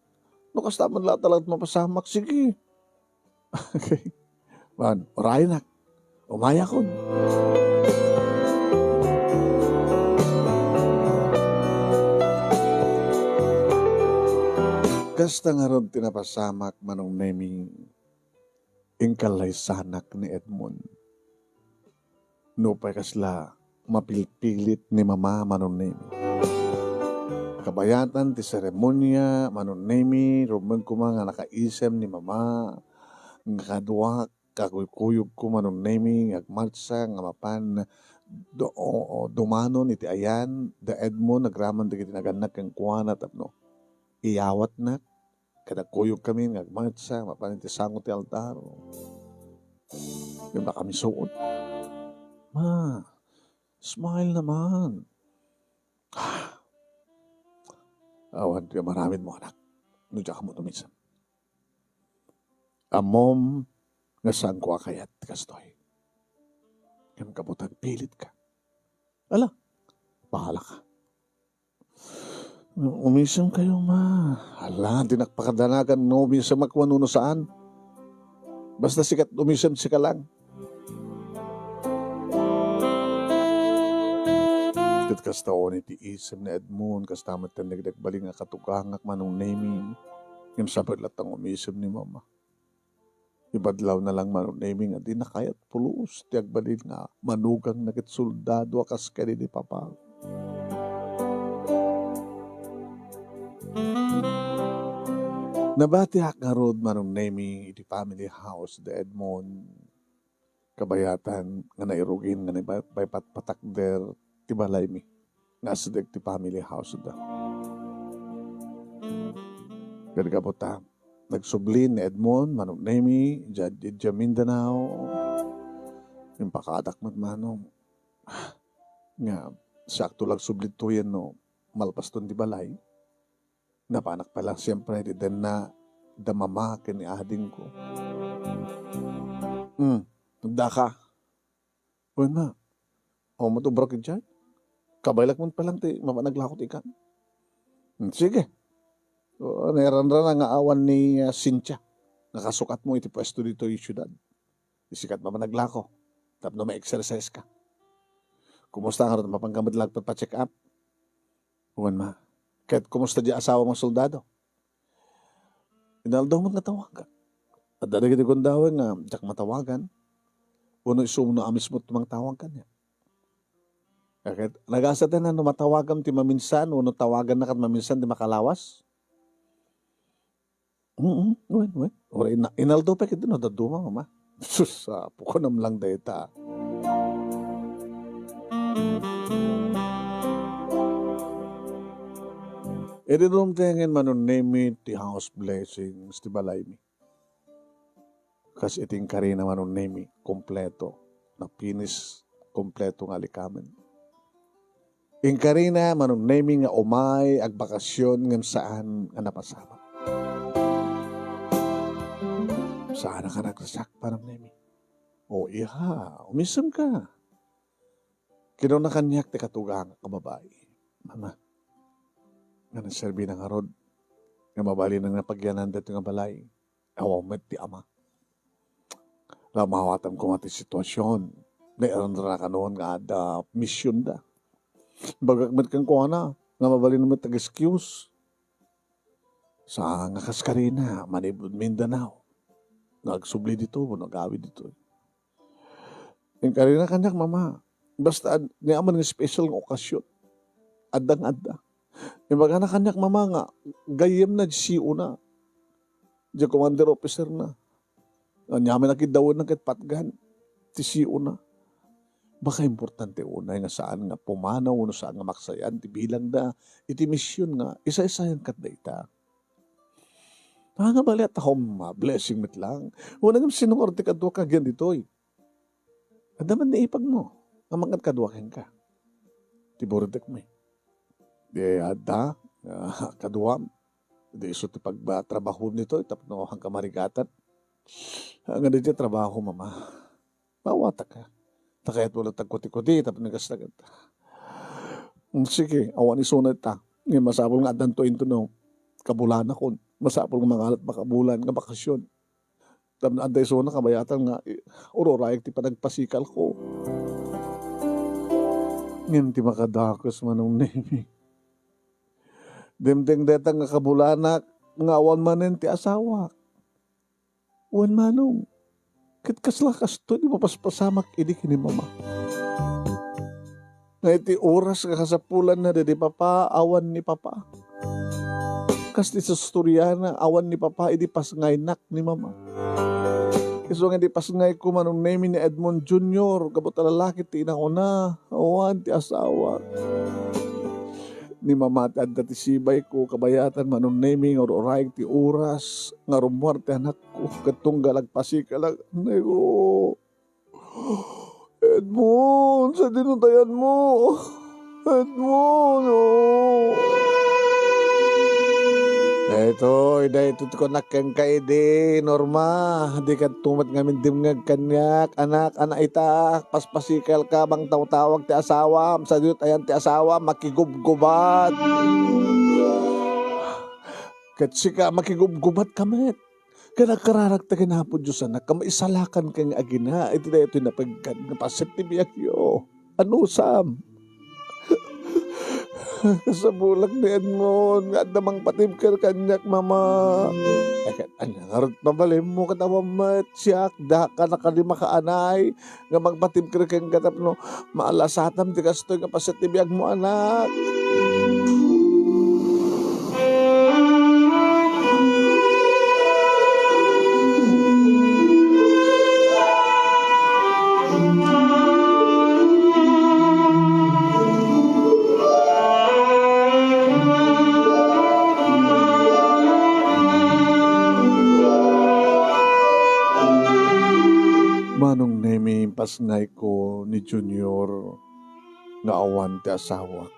No, kasta man la talaga mapasamak, sige. Okay. Wan, urayenak. Umayakon. Kasta ngarud ti napasamak, Manong Nemi, inkallaysanak ni Edmond. Nupay kasla mapilpilit ni Mama, Manong Nemi. Kabayatan ti seremonia, Manong Nemi, rumbeng koma nga nakaisem ni Mama nga kaduak kakuykuyogko, Manong Nemi, nga agmartsa nga mapan do-, o-, o-, dumanon iti ayan da Edmond agraman dagiti nagannak kenkuana tapno iyawatnak. Ket agkuyogkami nga agmartsa mapan iti sango ti altar. Ngem nakami suot. Ma, smile naman. Awan ti maramidmo, anak, no diak ammo tumisem. Ammom nga saanko a kayat ti kastoy. Ngem gapu ta agpilitka. Ala, bahalaka. Umisemkayo, ma. Ala, dinak pakadanagan no umisemak wenno no saan. Basta sika, umisem sika lang. Ket kasta unay ti isem ni Edmond, kasta met ti nagdagbalin nga katugangak, Manong Nemi. Ngem sabet latta nga umisem ni Mama. Ibadlawna lang, Manong Nemi, nga dina kayat pulos ti agbalin nga manugangna ket soldado a kas kadi ni Papa. Nabatiak ngarud, Manong Nemi, iti family house da Edmond. Kabayatan nga nairugin nga naiba-, naipatpatakder ti balaymi nga asideg ti family house da. Ket gapu ta, nagsubli ni Edmond, Manong Nemi, diay, diay Mindanao. Impakadak met, Manong, nga siakto la agsubli ditoyen no malpaston ti balay. Napanak pay la, siempre, iti denna da mama ken ni adingko. Hmm, daka. Wen, ma. Awan met ubbrak idiay? Kabaelak met pay laeng ti mapan aglako ti ikkan. Hmm, sige. O, nairanrana nga awan ni, ah, Cynthia nga kasukatmo iti puesto ditoy siudad. Sika ti mapan aglako tapno ma-exercise ka. Kumusta ngarud, mapanka met la agpapacheck up? Wen, ma. Ket kumusta diay asawam a soldado? Inaldaw met nga tawagak. Adda dagiti gundaway nga diak matawagan. Wenno isuna a mismo ti mangtawag kaniak. Ket nagasaten a no matawagam ti maminsan wenno tawaganna ket maminsan ti makalawas? Mm, wen, wen. Uray ina-, inaldaw pay ketdi no dadduma, mama. Sus, apo, kunam lang dayta. Idi dumtengen, Manong Nemi, ti house blessings ti balaymi. Kas iti inkarina, Manong Nemi, kompleto. Na-finish, kompleto nga alikamen. Inkarina, Manong Nemi, nga umay agbakasyon ngem saan nga napasamak. Saan a kanagrasiak, Manong Nemi. O, iha, umisemka. Kinuna kaniak ti katugangak a babai, Mama, nga naserbina ngarud nga mabalin nga pagyanan daytoy nga balay. Awan met ti ama. Lamawatam koma ti situasion. Nairanrana kano nga adda misionda. Imbagak met kenkuana nga mabalin met ag-excuse. Saan nga kas karina, manipud Mindanao, nga agsubli ditoy wenno agawid ditoy. Inkarina kaniak, Mama, basta ad-, ni aman nga special nga okasyon, adda nga adda. Imbagana kaniak, Mama, nga gayyemna diay C O na, diay commander officer na. Aniaman a kiddawenna ket patgan ti C O na. Baka importante unay nga saan nga pumanaw wenno saan nga maksayan ti bilangda iti mision nga isaysayan ket dayta. Ah, nga bali, at home, ah, blessing met lang. Wen, ngem sino nga ti kaduak nga agyan ditoy? Adda met ni ipagmo nga mangngad kadua kenka. Ti burutekmi. Di adda, ah, kaduam. Di isu ti pagtrabaho ditoy tapno saan ka marigatan. Ah, nga di ti trabaho, Mama. Mawatak ka. Ta kayatmo la ti agkutikudi tapno kasta ket. Mm, sige, awan isuna ita. Ngem masapul nga addanto intono kabulanakon. Masapul nga mangalat makabulan nga bakasyon. Tapno adda isuna kabayatan nga, i-, ururayek ti panagpasikalko. Ngem ti makadakes, Manong Nemi, dimteng dayta nga kabulanak nga awan manen ti asawak. Wen, Manong, ket kasla kastoy ti mapaspasamak idi ken ni Mama. Nga iti oras nga kasapulanna daydi Papa, awan ni Papa. Kas ti istoriana, awan ni Papa idi pasngaynak ni Mama. Isu nga idi pasngayko, Manong Nemi, ni Edmond Junior, gapu ta lalaki ti inakuna, awan ti asawa. Ni Mama ti adda ti sibayko, kabayatan, Manong Nemi, nga ururayek ti oras nga rummuar ti anakko ket tunggal agpasikalak. Nay, o. Edmond, sadino ti ayanmo? Edmond, o. Daytoy, daytoy ti kunak kenka idi, Norma. Dika met ngamin dimngeg kaniak, anak, anak ita, paspasikalka, mangtawtawag ti asawam, sadino ti ayan ti asawam, makigubgubat. Ket sika, makigubgubatka met. Ket agkararagta ken Apo Dios, anak, nga maisalakanka nga agina iti daytoy napeggad nga paset ti biagyo. Anusam? Kasapulak ni Edmond nga adda mangpatibker kaniak, Mama. Eh, ket ania ngarud mabalinmo ket awan met siak, daka nakadi makaanay nga mangpatibker kenka tapno maalasatam ti kastoy nga paset ti biagmo, anak. pasngayko ni Junior nga awan ti asawak.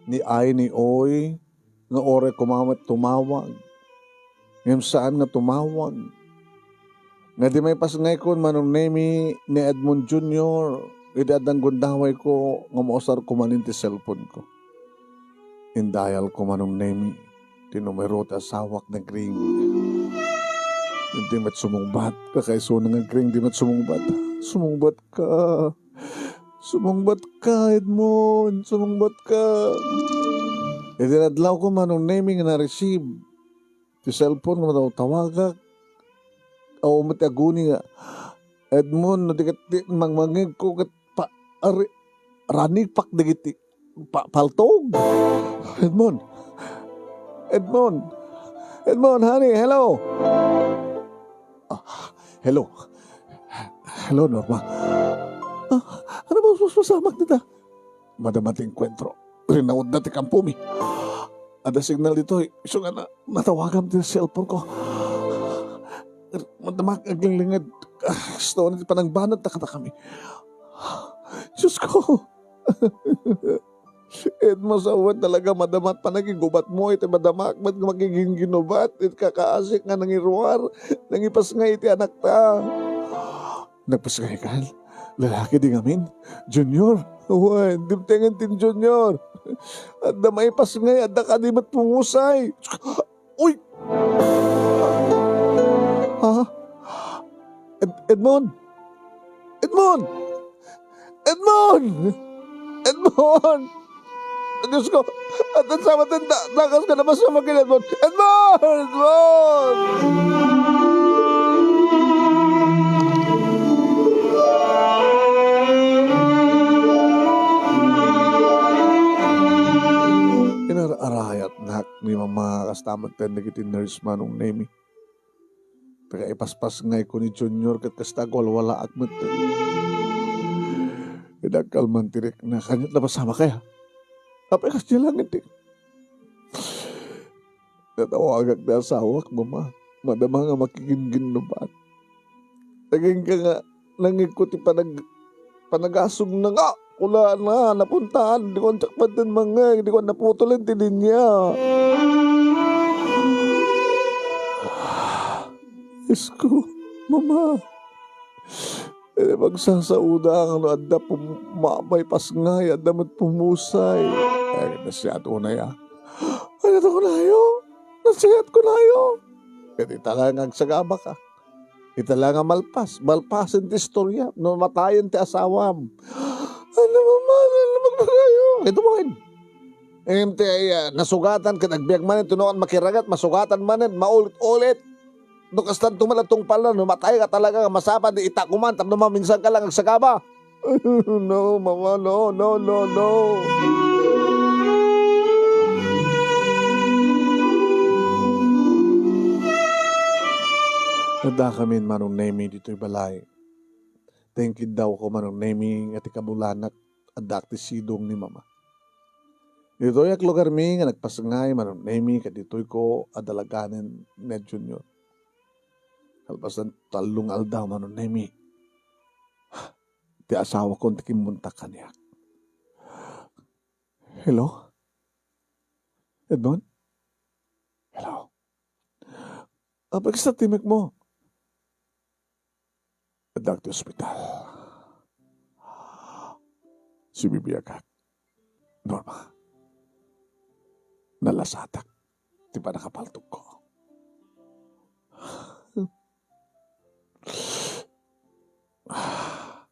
Ni ay ni oy nga uray koma met tumawag. Ngem saan nga tumawag. Nga di maipasngaykon, Manong Nemi, ni Edmond Junior, idi addan gundawayko nga mausarko manen ti cellphone-ko. Indayalko, Manong Nemi, ti numero ti asawak, nagring. Di met sumungbat, kakaisuna nga agring, di met sumungbat. Sumungbat ka. Sumungbat ka, Edmond. Sumungbat ka. Idi nadlawko, Manong Nemi, nga na-receive ti cellphone nga matawtawagak. Awan met ti aguni nga, "Edmond, no di ket ti mangmangegko ket pa-, ari-, ranigpak dagiti pa-, paltog." "Edmond! Edmond! Edmond, honey, hello!" "Ah, hello. Hello, Norma. Ah, ano ba, sus-, masamak dita?" "Madama ti enkuentro. Rinautda ti kampomi. Adda signal ditoy. Isu nga na-, natawagam ti cellphone-ko. Madama, aglinglingan. Ah, gusto na ti panangbanat na kadakami." Diyos ko! Edmond, awan talaga madama ti panagigubatmo iti madama met nga makigingginubat iti kakaasik nga nangiruar, nangipasngay iti anakta. "Nagpasngaykan? Lalaki di ngamin? Junior?" "Wen, dimtengen ti Junior. Adda maipasngay, adda kadi met pumusay." "Uy! Ha? Ed-, Edmond? Edmond! Edmond! Edmond!" Diyos ko, at ang sama tanda, nakas ka na ba sa mga Edmond? Edmond! Edmond! Inar-arayat nak ni Mama, kasta met ten dagiti nurse, Manong Nemi. Pagkaipaspasngayko ni Junior ket kasta agwalwalaak met. Idagkal man ti rikna, kaniat na pasamak aya? Apay, kasdiay langit ti. Natawagak ti asawak, Mama. Madama nga makigingginnubat. Agingga nga nangngegko ti panag-, panagasongna nga, kulana, napuntaan, di ko antiak manen mangngeg, di ko naputolen ti linya. Diyos ko, Mama. Eh, magsasauda nga no adda pum-, ma-, maipasngay, adda met pumusay. Eh, nasiat unay, ah. Ay, nato kunayo? Nasiat kunayo? Ket ita la nga agsagabaka. Ita la nga malpas, malpasen ti istorya. No matayen ti asawam. Ano, Mama, ano, ano, magpagayo? Ito mo, eh. Ngem ti, ah, nasugatan ket agbiag manen, tunoan makiragat, masugatan manen, maulit-ulit. No kastanto man a tungpalna, no matay ka talaga, masapa di ita ko man, tapno maminsan ka lang agsagaba. No, Mama, no, no, no, no. Adda kamin, Manong Nemi, ditoy balay. Thank you daw ko, Manong Nemi, nga ti kabulanak, addaak ti sidong ni Mama. Ditoy ak lugarmi nga nagpasngay, Manong Nemi, ket ditoy ko adalaganen ni Junior. Kalpasan tallo nga aldaw, Manong Nemi, ti asawakon ti kimmuntak kaniak. Hello? Edmond? Hello? Apay, kasta ti mekmo? Addak ti ospital. Sibibiagak. Norma. Nalasatak ti pannakapaltogko.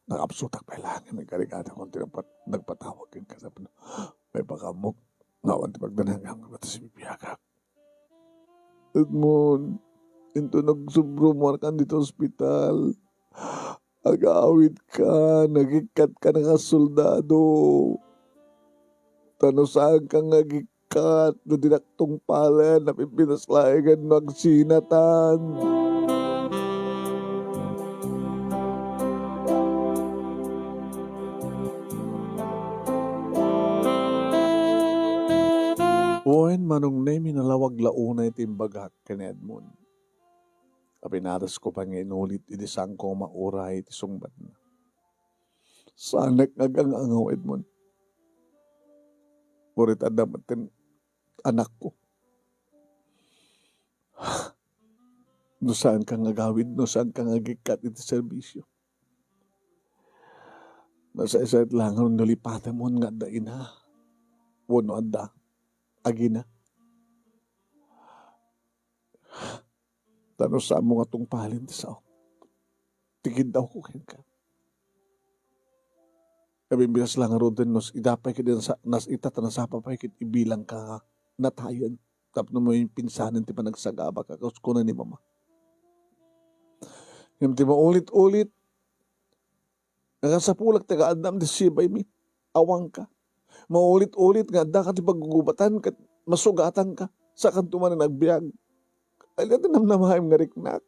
Nakapsutak pay laeng nga nagkarigatakon ti nagpat-, nagpatawag kenka tapno maipakaammo nga awan ti pagdanagam nga sibibiagak. Edmond, inton nagsubrumoarkan dita ospital, agawidka, nagikkatka nga soldado. Ta no saanka nga agikkat, no dinak tungpalen, napipinaslaygan no agsinatan. Wen, Manong Nemi, nalawag la unay ti imbagak ken Edmond. Pinaresko pay nga inulit idi saanko mauray ti sungbatna. Saanak nga agang-angaw, Edmond. Uray ta adda met ti anakko. No saanka nga agawid, no saanka nga agikkat iti serbisio. Nasaysayat laeng no lipatemon nga adda ina, wenno adda agina. Ta no saanmo nga tungpalen ti saok, ti kiddawko kenka. Nabimbilas laeng ngaruden no ita pay ket nasa-, nas-, ita ta nasapa pay ket ibilangka nga natayen tapno maipinsanen ti panagsagabaka, kas kuna ni Mama. Ngem ti maulit-ulit, nakasapulak ti kaaddam ti sibaymi. Awanka. Maulit-ulit nga addaka ti paggugubatan ket masugatanka. Sakanto manen agbiag. Ay, ti namnamaem nga riknak.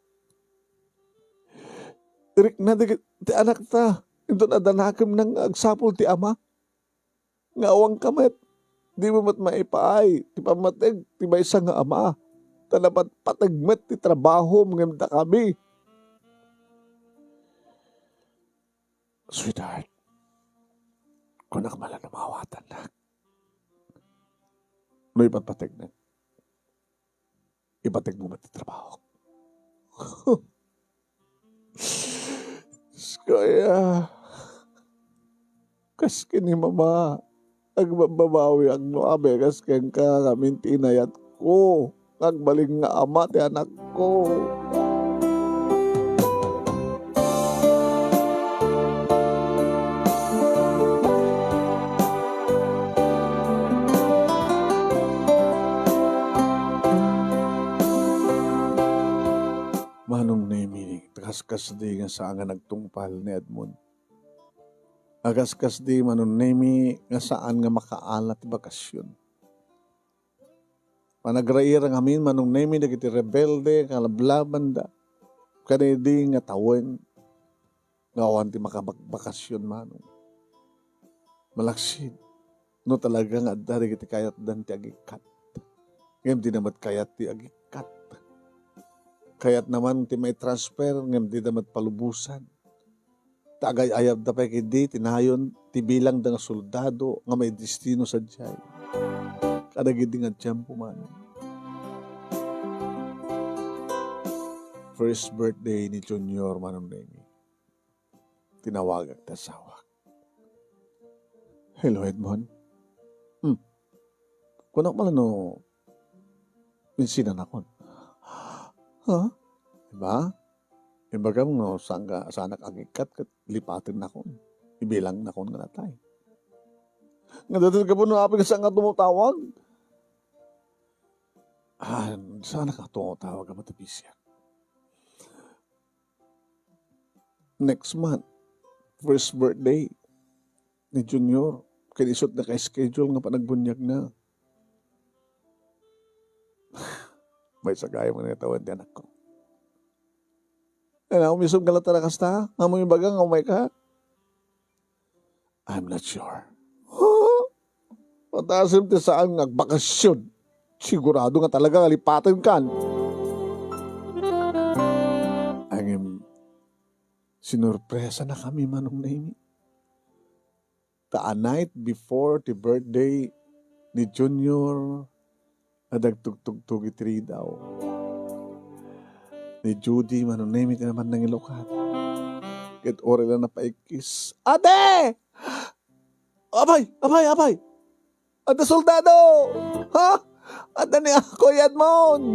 Rikna ti, ti anakta. Inton adda nakemna nga agsapul ti ama. Nga awanka met. Dimo met maipaay ti pammateg ti maysa nga ama. Ta napatpateg met ti trabahom ngem dakami. Sweetheart, kunak man la no maawatannak. No ipatpategnak, ipategmo met ti trabaho. Kaya, kas ken ni Mama, agbabbabawiak no abegas kenka ngamin ti inayatko. Agbalin nga ama ti anakko. Manong Nemi, kaskasdi nga saan nga nagtungpal ni Edmond. Kaskasdi, Manong Nemi, nga saan nga makaala ti bakasyon. Panagraira ngamin, Manong Nemi, dagiti rebelde, kalablabanda, kadaydi nga tawen nga awan ti makabagbakasyon, Manong. Malaksid, no talaga nga adda dagiti kayatdan ti agikkat. Ngem dida met kayat ti agikkat. Kayatna man ti maitransfer, ngem dida met palubosan. Ta agay-ayabda pay ketdi ti nayon ti bilangda nga soldado nga maidestino sadiay kadagidi nga tiempo, Manong. First birthday ni Junior, Manong Nemi. Tinawagak ti asawak. "Hello, Edmond. Hmm. Kunak man la no insinanakon?" "Ha? Diba? Imbagam no saan ka, saanak agikkat ket lipatennakon. Ibilangnakon nga natay." "Nga daytoy gapu no apay nga saan nga tumutawag?" "Ah, saanak nga tumutawag, Ama, ta busyak." Next month, first birthday ni Junior. Ket isu ti naka-schedule nga panagbunyagna. Maysa gayam nga nangitawen ti anakko. Ania, umisom ka latta a kasta? Ammom ibaga nga umayka? I'm not sure. Huh? Pataasem ti saan nga agbakasyon. Sigurado nga talaga nga lipatenkan. Ngem, sinurpresanakami, Manong Nemi. Ta a night before ti birthday ni Junior, adda agtugtugtog iti ridaw. Ni Judy, Manong Nemi, ti naman nangilukat. Ket uray la napaikkis, "Ate! Apay! Apay! Apay! Adda soldado! Ha? Adda ni Akoy Edmond!"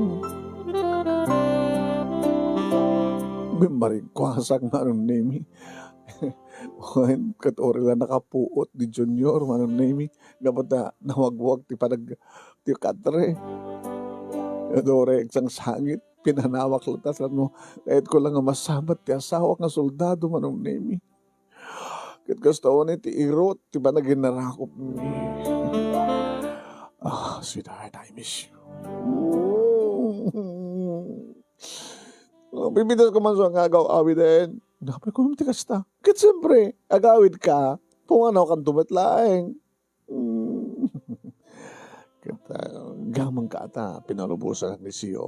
Bimmaringkuasak, Manong Nemi. Wen, ket uray la nakapuot ni Junior, Manong Nemi, gapu ta nawagwag ti panag-, ti katre. Ket uray agsangsangit, pinanawak latta tapno kayatko la nga masabat ti asawak nga soldado, Manong Nemi. Ket kasta unay ti irut ti panaginarakupmi. Ah, sweetheart, I miss you. Pipitas ko man sa nga agaw-awiden. Napay ko ti kasta. Ket siyempre, agawid ka. Pumanaw kan tumet laeng. Mm. Ket, ah, gamang ka ata, pinalubosan ni Sio.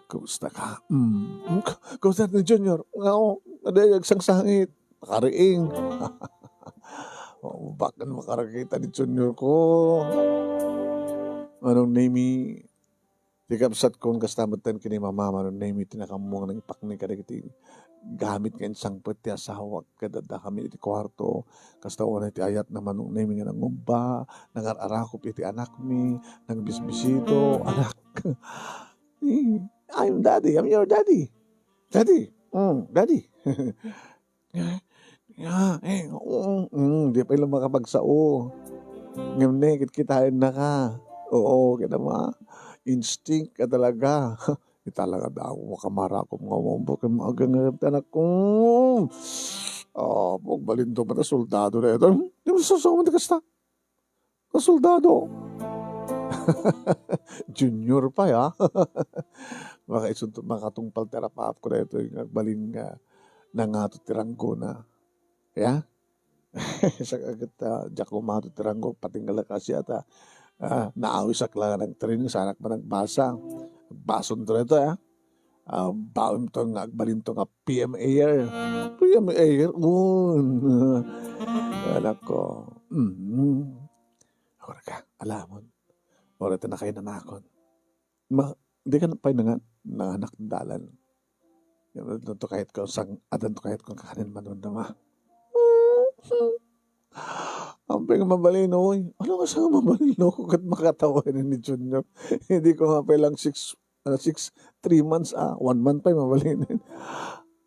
Kumusta ka? Mm. Ku-, kumusta ni Junior? Nga, oh, adda agsangsangit. Nakariing. Baken makarakita ni Junior ko. Manong Nemi, ti kabsatkon, kasta metten ken ni Mama, Manong Nemi, ti nakaammo nga nangipakni kadagiti gamit nga insangpet ti asawak, ket adda kami iti kuarto. Kasta unay ti ayat na Manong Nemi nga nangubba, nangar-arakop iti anakmi, nagbisbisito, "Anak, I'm daddy, I'm your daddy. Daddy, mm, daddy." Nga, nga, eh, oo, mm, di pay la makapagsao. Ngem ne, kitkitaennaka. Oo, kita mo, ah. Instinct ka talaga. Ita lang a damo, makamarakop nga umambot, kay maagang nga anak ko. Ah, pagbalinto man a soldado na ito. Di mo sasawa man ti kasta. Nga soldado. Junior pa, ya. Makaisunto, makatungpal ti arapaap ko daytoy nga agbalin nga nangato ti ranggona. Ya? Sa kagat, ah, diak umato ti ranggo, pati nga lakas yata. Ah, naawisak lang nagtraining, sanak man nagbasa. Bason to daytoy, ah. Ah, baon to nga agbalin to nga P M Air. P M Air, un. Anak ko. Mm. Ako na ka, alamon. Wala ito na kayo nanakon. Ma, di ka pay nga nanganak dalan. Yan, addan to kayat ko, sang, addan to kayat ko kakanin manundama. Ampay nga mabalin, oy. Ano nga sa mabalin, loko, ket makatawa ni Junior. Hindi ko nga pay lang six, ah, six, three months, ah, one month pay mabalin.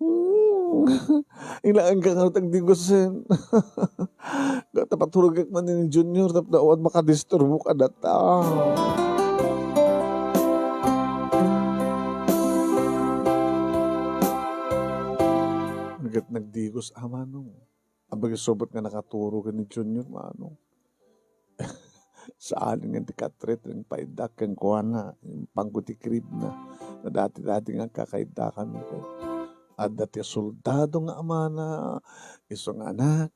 Hmm. Ilaan ka nga tagdigusen. Gata paturogak man ni Junior, tapno awan makadisturbo kadata. Ket nagdigos a Manong. Abaga subot nga nakaturo ken ni Junior, Manong. Saan nga ti katrit, ing paiddak kenkuana, impangko ti crib na. Dati-dati nga agkakaidda kami ket adda ti soldado nga amana, isu nga anak,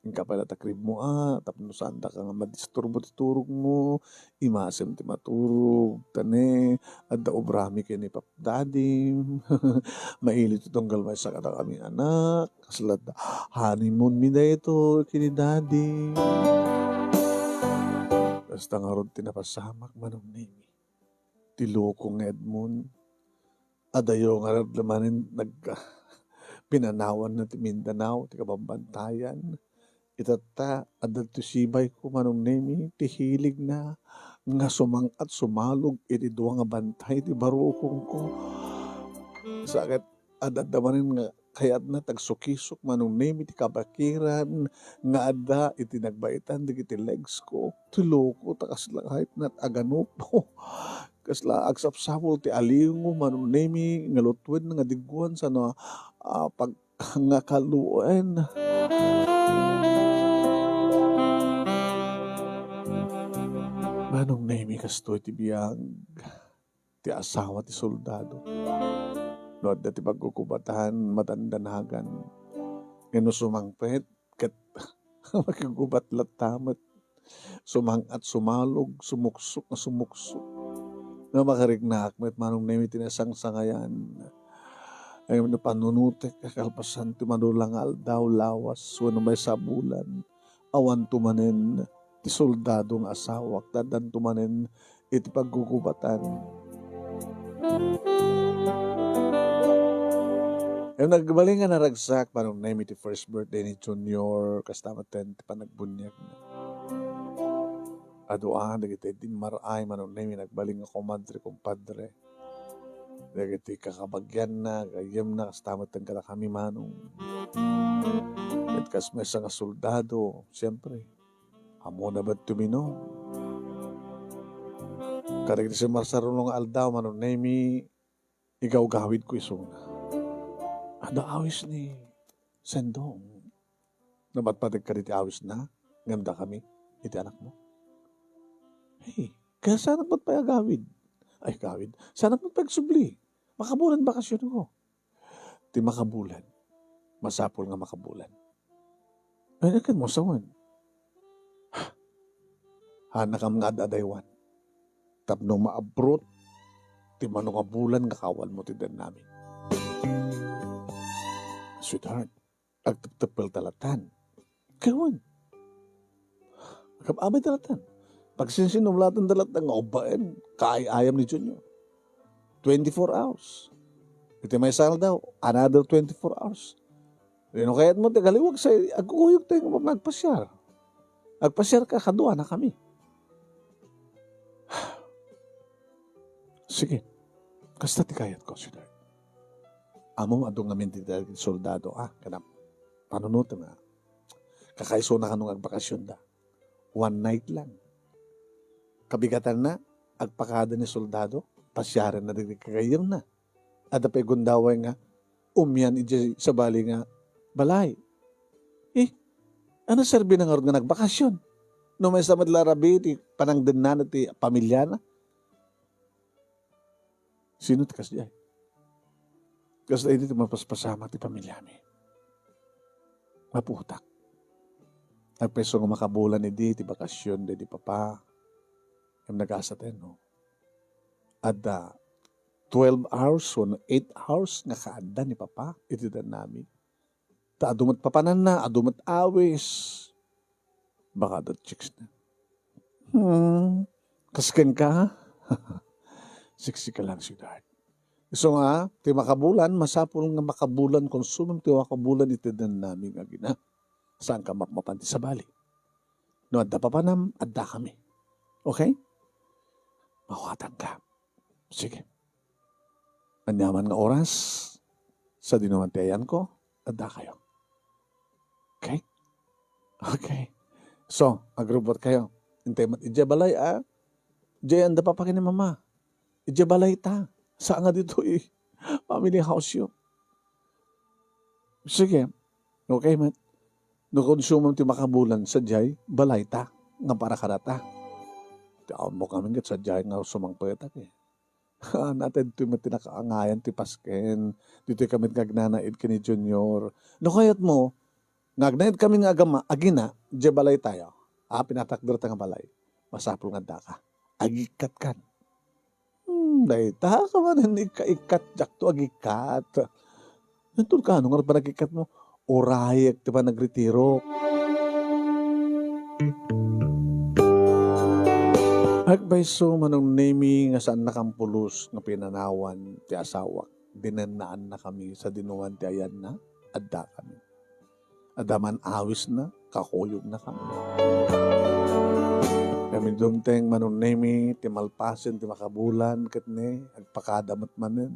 inka pay la ta crib mo, ah, tapno saan daka nga madisturbo ti turog mo, imasem ti maturog, ta ne, adda obrami ken ni Pap Daddy. Maili ti tunggal maysa kadakami anak. Kasla honeymoon mi daytoy ken ni Daddy. Kasta ngarud ti napasamak, Manong Nemi. Ti loko nga Edmond. Adayo ngarud la manen nag-, pinanawanna ti Mindanao, ti kabambantayan. Itatta, adda ti sibayko, Manong Nemi, ti hiligna nga sumang-at sumalog iti dua nga bantay ti barukongko. Sa ket adda manen nga kayatna tagsukisok, Manong Nemi, ti kabakiran nga adda iti nagbaitan dagiti legs ko. Ti loko, ta kasla kayatna aganup. Kasla agsapsapul ti alingo, Manong Nemi, nga lutuen nga digguan sano, ah, pag-, nga kaluen. Manong Nemi, kastoy ti biag ti asawa ti soldado. No adda ti pagkukubatan, madandanagan. Ngem no sumangpet, ket makigubat latta met. Sumang-at sumalog, sumuksok nga sumuksok. Nga makariknaak met, Manong Nemi, ti nasangsangayan. Ay, no panunutek a kalpasan ti madu la nga aldaw, lawas, wenno maysa a bulan, awanto manen ti soldado nga asawak, ta addanto manen iti pagkukubatan. Ngem nagbalin nga naragsak, Manong Nemi, ti first birthday ni Junior, kasta met ti panagbuniagna. Adu a dagiti dimmar-ay, Manong Nemi, nagbalin nga komadre, kumpadre. Dagiti kakabagianna, gayyemna, kasta met kadakami, Manong. Ket kas maysa nga soldado, siempre, ammona met ti uminom. Kadagiti simmarsarulong nga aldaw, Manong Nemi, igawgawidko isuna. Adda awis ni Sendong. Nabatbateg kadi ti awisna, ngem dakami, iti anakmo. Hey, kaya saanak met pay agawid? Ay, agawid. Saanak met pay agsubli? Makabulan bakasionko. Ti makabulan, masapul nga makabulan. Ay, ket mo sawen. Hanakam nga ad-adaywan. Tapno maabrot ti mano nga bulan nga kawan mo ti dennami. Sweetheart, agtepteppel ta latan. Kaywan. Agab-abay ta latan. Pagsinsinumlatan da latan nga ubbaen, kaay-ayam ni Junior. Twenty-four hours. Iti maysa nga aldaw, another twenty-four hours. Di no kayat mo, ti agaliwag say, agkuyog tayo nga nagpasiar. Agpasiar ka, kadua na kami. Sige. Kasta ti kayat ko, sweetheart. Amo, adu ngamin ti dagiti soldado, ah, kanam. Panunutem, ah. Kakaisuna kano nga agbakasyon da. One night lang. Kabigatanna, agpakada ni soldado, pasiarenna dagiti kagayyemna. Adda pay gundaway nga umian idiay sabali nga balay. Eh, ano serbina ngarud nga nagbakasyon? No maysa met la rabii ti panangdennana ti pamiliana. Sino ti kasdiay? Kasta idi ti mapaspasama ti pamiliami. Maputak. Agpayso nga makabulan idi ti bakasyon daydi papa. Ngem nagasaten, no? Adda twelve hours wenno eight hours nga kaadda ni papa iti dennami. Ta adu met papananna, adu met awis. Baka adda chicks na. Hmm. Kas kenka? Sexy ka lang, sweetheart. Isu nga, ti makabulan, masapul nga makabulan, konsumem ti makabulan iti dennami nga agina. Saan ka mapmapan ti sabali? No adda papanam, adda kami. Okay? Mawatan ka. Sige. Aniaman nga oras, sa dinuman ti ayanko, adda kayo. Okay? Okay. So, agrubot kayo. Intay met idiay balay, ah. Diay anda papa ken ni mama. Idiay balay ta. Sa nga ditoy family house yo. Sige. Okay met. No konsumem ti makabulan sadiay, balay ta. Nga para kadata. Ti awan mo kami ket sadiay nga sumangpetak, eh. Natay ditoy met ti nakaangayan ti pasken. Ditoy kami nga agnanaed ken ni Junior. No kayat mo, nga agnaed kami nga agama, agina, diay balay tayo. Ah, pinatakder ta nga balay. Masapul nga adda ka. Agikkat kan. Hmm, dayta ka manen ikka-ikkat, diakto agikkat. Inton kano nga panagikkat mo, urayek ti panagritiro. Agpayso, Manong Nemi, nga saan nakampulos nga pinanawan ti asawak. Dinennaan na kami sa dinuman ti ayanna, adda kami. Adda man awisna, kakuyogna kami. Kami dumteng, Manong Nemi, ti malpasen ti makabulan, ket ne, agpakada met manen.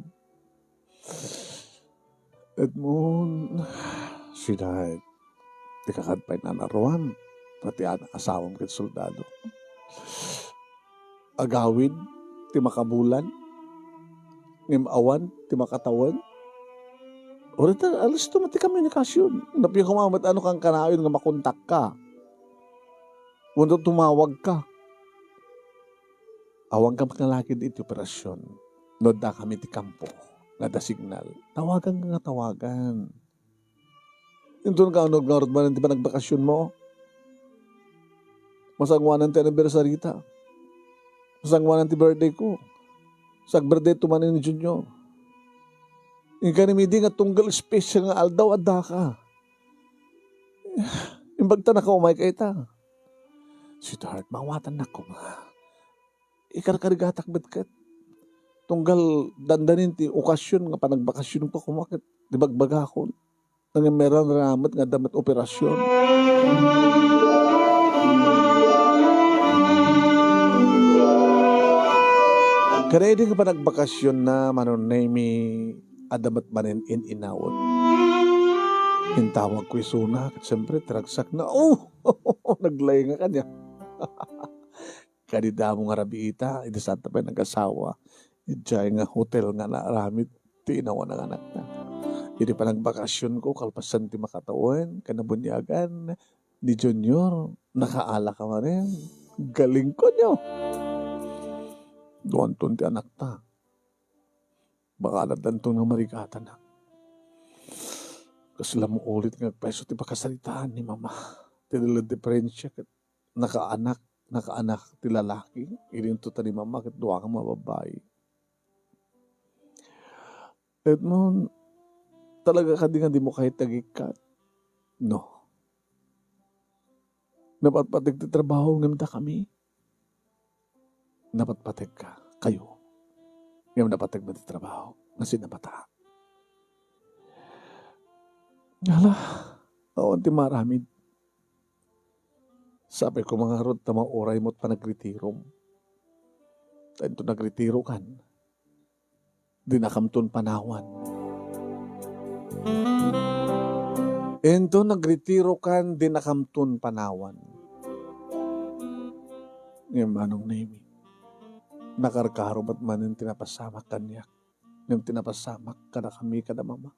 Edmond, sweetheart, ti kakadpay nanaruan, pati anak asawam ket soldado. Agawid ti makabulan, ngem awan ti makatawen. Orita, alisto met ti komunikasion. Napio koma met ano kankanayon nga makontak ka. Wenno tumawag ka. Awan ka makalakid iti operasyon. No adda kami ti kampo nga adda signal, tawagan ka nga tawagan. Inton ka, ano, ngarud manen ti panagbakasyon mo? Masangoanan ti anniversary ta. Masangoanan ti birthday ko. Sag-birthday to manen ni Junior. Inkani midi nga tunggal special nga aldaw, adda ka. Imbag ta nakaumay ka ita. Sweetheart, mawatan na koma. Ikarkarigatak met ket. Tunggal dandanin ti okasyon nga panagbakasyon ko koma ket di bagbagakon. Ngem meron ramet nga adda met operasyon. Kada idi nga panagbakasyon na, Manong Nemi, adda met manen in-inawen. Intawag ko isuna, ket siyempre, ti ragsak na, oh! Naglaing a kaniak. Kadi damo nga rabii ita, idi santa pay nagasawa, idiay nga hotel nga naaramid ti inawan nga anakna. Idi panagbakasyon ko, kalpasan ti makatawen, ken nabuniagan ni Junior, nakaala ka manen. Galing ko nyo. Duanton ti anakta. Baka aladdanton nga marigatan, ha? Kasla mo ulit nga agpayso ti pakasaritaan ni Mama. Ti dala diferensya ket nakaanak, nakaanak ti lalaki, idinto ta ni Mama ket dua nga mababbai. Edmond, talaga kadi nga dimo kayat agikkat? No. Napatpateg ti trabaho ngem dakami. Napatpategka, kayo. Ngem napateg met ti trabaho nga sinapata. Hala, awan ti maaramid. Sapay koma ngarud ta mauray met panagretirom. Ta inton nagretirokan, dinakamton panawan. Inton nagretirokan, dinakamton panawan. Ngem Manong Nemi, nakarkaro met manen ti napasamak kaniak, ngem ti napasamak kadakami kada mama.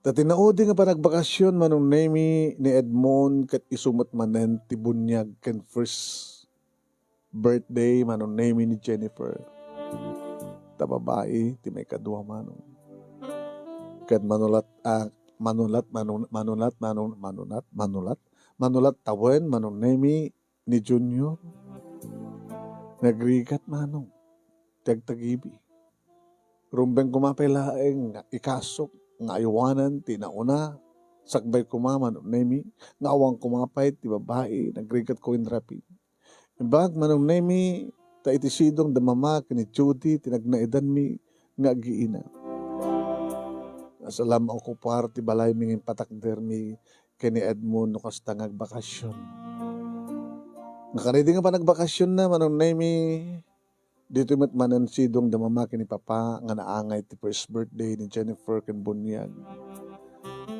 Ta ti naudi nga panagbakasyon, Manong Nemi, ni Edmond ket isu met manen ti buniag ken first birthday, Manong Nemi, ni Jennifer. Ta babai ti maikadua, Manong. Ket manulat, ah, manulat, manu-, manulat, manu-, manulat, manulat, manulat tawen, Manong Nemi, ni Junior. Nagrigat, Manong, ti agtagibi. Rumbeng koma pay laeng nga ikasok nga aywanan ti nauna, sakbay koma, Manong Nemi, nga awan koma pay ti babai, nagrigat ko ken rapi. Imbag, Manong Nemi, ta iti sidong da Mama ken ni Judy ti nagnaedanmi nga agiina. Saan la maokupar ti balaymi nga impatakdermi ken ni Edmond no kasta nga agbakasyon. Nakadi nga panagbakasyon na, Manong Nemi, ditoy met manen sidong da Mama ken ni Papa nga naangay ti first birthday ni Jennifer ken buniag.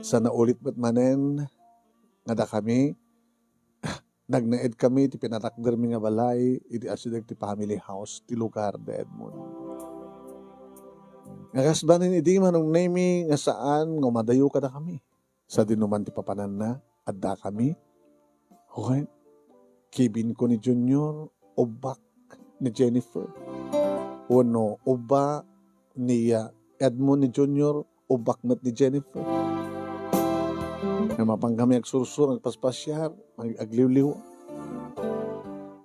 Sa naulit met manen nga dakami, nagnaed kami ti pinatakdermi nga balay idi asideg ti family house ti lugar da Edmond. Nga kas banin idi, Manong Nemi, nga saan nga umadayo kadakami. Sadinoman ti papananna, addakami. Okay? Kibin ko ni Junior, ubbak ni Jennifer. Wenno ubba ni, ah, Edmond ni Junior, ubbak met ni Jennifer. Nga mapan kami agsursuro, agpaspasiar, ag-, agliwliwa.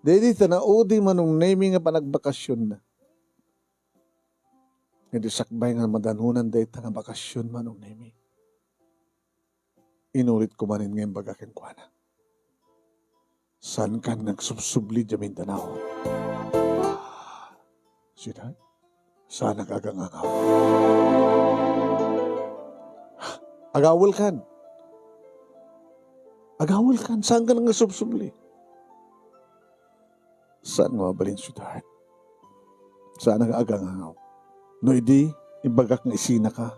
Daydi ta naudi, Manong Nemi, nga panagbakasyon na. Nga di sakbay nga madanunan dayta nga bakasyon, Manong Nemi. Inulit ko manen nga imbaga kenkuana, "Saankan nga agsubsubli idiay Mindanao?" Sweetheart, saanak agangangaw. Agawelkan. Agawelkan. Saankan nga agsubsubli? Saan nga mabalin, sweetheart? Saan nga agangangaw? No idi, imbagak nga isinaka,